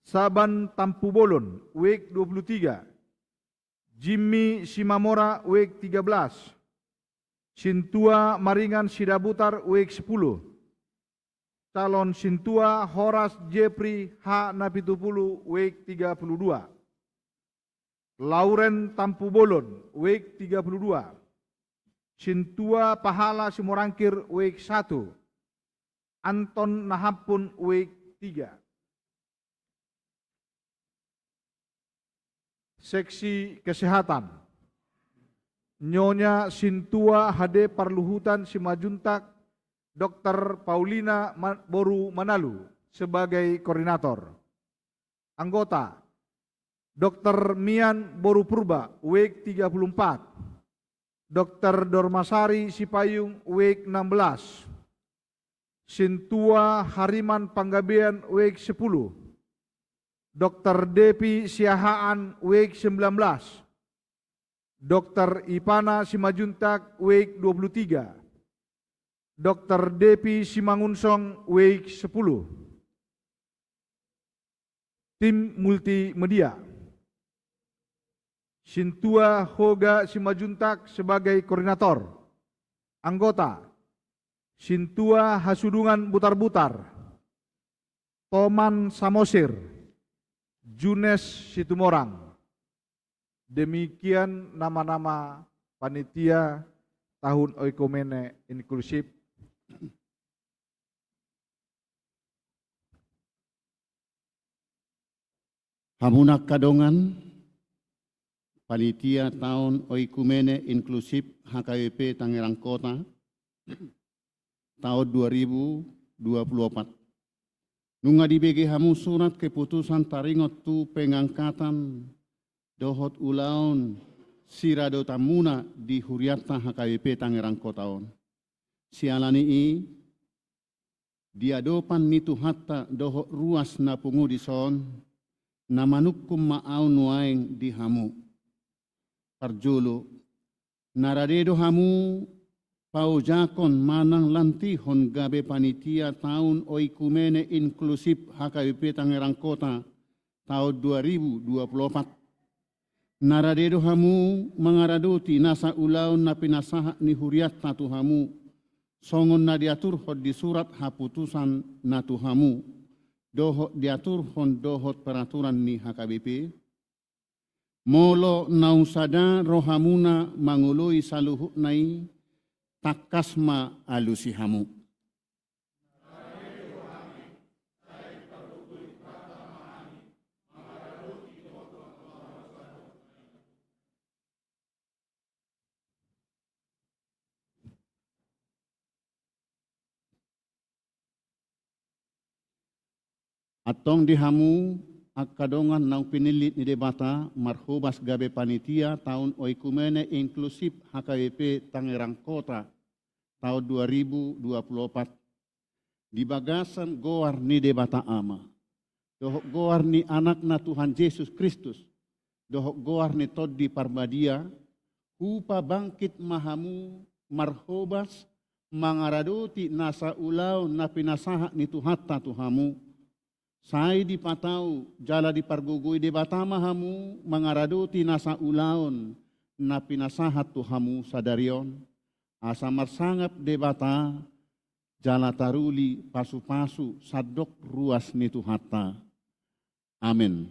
Saban Tampubolon, W I K dua puluh tiga. Jimmy Simamora, W I K tiga belas. Sintua Maringan Sidabutar, W I K sepuluh. Calon Sintua Horas Jepri H Napitupulu, W I K tiga puluh dua. Lauren Tampubolon, W I K tiga puluh dua. Sintua Pahala Simorangkir, W I K satu. Anton Nahampun, W I K tiga. Seksi kesehatan. Nyonya Sintua H D Parluhutan Simanjuntak, Dokter Paulina Ma-, Boru Manalu sebagai koordinator. Anggota: Dokter Mian Boru Purba, W I K tiga puluh empat. Dokter Dormasari Sipayung, W I K enam belas. Sintua Hariman Panggabean, W I K sepuluh. Dokter Depi Siahaan, W I K sembilan belas. Dokter Ipana Simanjuntak, W I K dua puluh tiga. Dokter Depi Simangunsong, W I K sepuluh. Tim multimedia. Sintua Hoga Simanjuntak sebagai koordinator. Anggota: Sintua Hasudungan Butarbutar, Toman Samosir, Junes Situmorang. Demikian nama-nama panitia tahun oikumene inklusif. Hamu angka dongan, panitia tahun oikumene inklusif H K B P Tangerang Kota tahun dua ribu dua puluh opat. Nunga dibege hamu surat keputusan taringot tu pengangkatan dohot ulaon siradotanmuna di hurianta H K B P Tangerang Kota on. Siala ni i, di adopan ni Tuhanta dohot ruas na pungu dison, na manungkun ma ahu nuaeng di hamu. Parjolo, na rade do hamu paojakon manang lantihon gabe panitia tahun oikumene inklusif H K B P Tangerang Kota tahun dua ribu dua puluh opat. Na rade do hamu mangaradoti nasa ulaon na pinasahat ni hurianta tu hamu, songon na diaturhon di surat haputusan na tu hamu, dohot diaturhon dohot peraturan ni H K B P? Molo naung sada rohamuna mangoloi saluhutna i, tangkas ma alusi hamu. Antong di hamu angka dongan naung pinillit ni Debata marhobas gabe panitia tahun oikumene inklusif H K B P Tangerang Kota tahun dua ribu dua puluh opat. Di bagasan goar ni Debata Ama, dohot goar ni Anakna Tuhan Jesus Kristus, dohot goar ni Tondi Parbadia, hupabangkit ma hamu marhobas mangaradoti nasa ulaon na pinasahat ni Tuhanta tu hamu. Sai dipatau jala dipargogoi Debata ma hamu mangaradoti nasa ulaon na pinasahat tu hamu sadari on, asa marsangap Debata jala taruli pasupasu sandok ruas ni Tuhanta. Amen.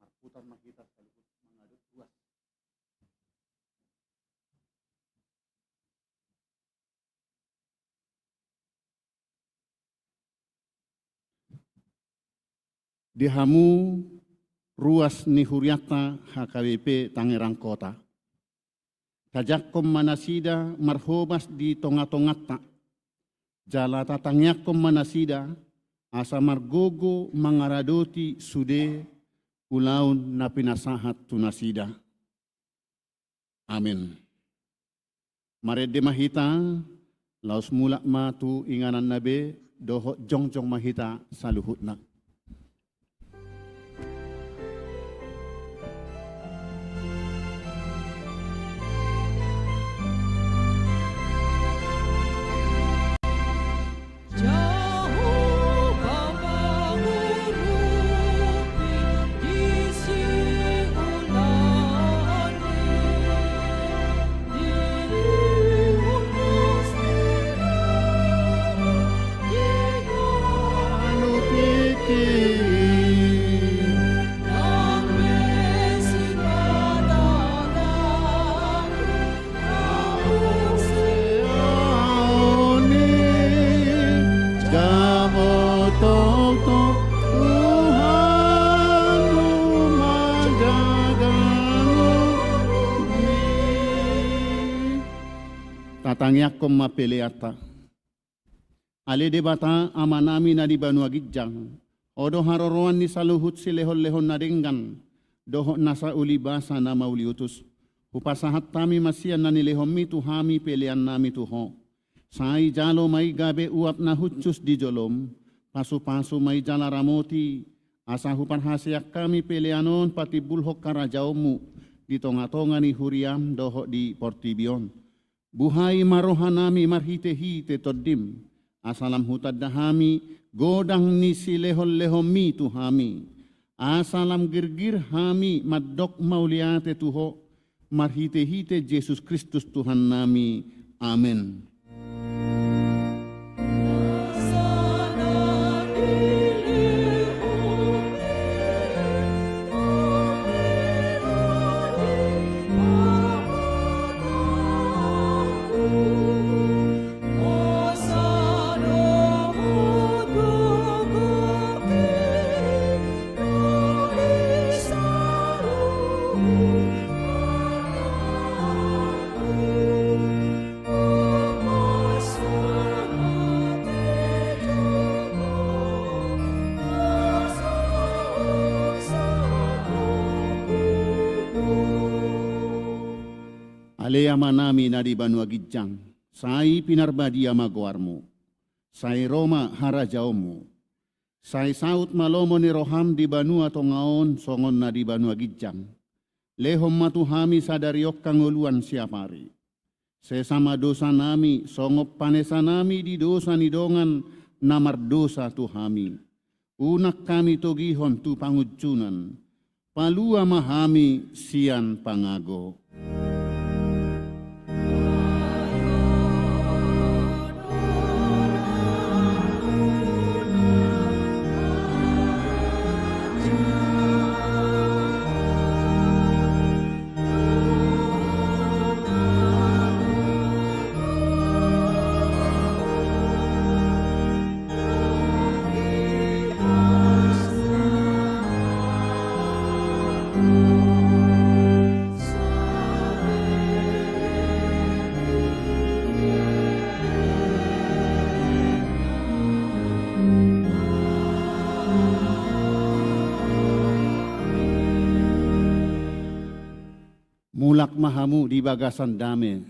Marputar ma hita saluhut mangadop ruas. Di hamu ruas ni hurianta H K B P Tangerang Kota. Tajangkon ma nasida marhobas di tonga-tonganta. Jala tatangiangkon ma nasida, asa margogo mangaradoti sude ulaon na pinasahat tu nasida. Amen. Marende ma hita, laos mulak ma tu ingananna be, dohot jongjong ma hita saluhutna. Tatangiangkon ma peleanta. Ale Debata, Amanami na di banua ginjang, Ho do haroroan ni saluhut silehon-lehon na denggan, dohot nasa uli basa na mauliutus. Hupasahat hami ma sian na nilehonMi tu hami peleannami tu Ho. Sai jalo ma i gabe uap na hushus di joloM, pasu-pasu ma i jala ramoti, asa huparhaseang hami pelean on patimbulhon harajaonMu di tonga-tonga ni huriaM dohot di portibi on. Buhai ma rohanami marhite-hite TondiM, asa lam hutanda hami godang ni silehon-lehonMi tu hami, asa lam girgir hami mandok mauliate tu Ho, marhite-hite Jesus Kristus Tuhannami. Amen. Ale Amanami na di banua ginjang, sai pinarbadia ma goarMu. Sai ro ma harajaonMu. Sai saut ma lomo ni rohaM di banua tonga on songon na di banua ginjang. Lehon ma tu hami sadari on hangoluan siapari. Sesa ma dosanami songon panesanami di dosa ni dongan na mardosa tu hami. Unang hami togihon tu pangunjunan. Palua ma hami sian pangago. Mulak ma hamu di bagasan dame,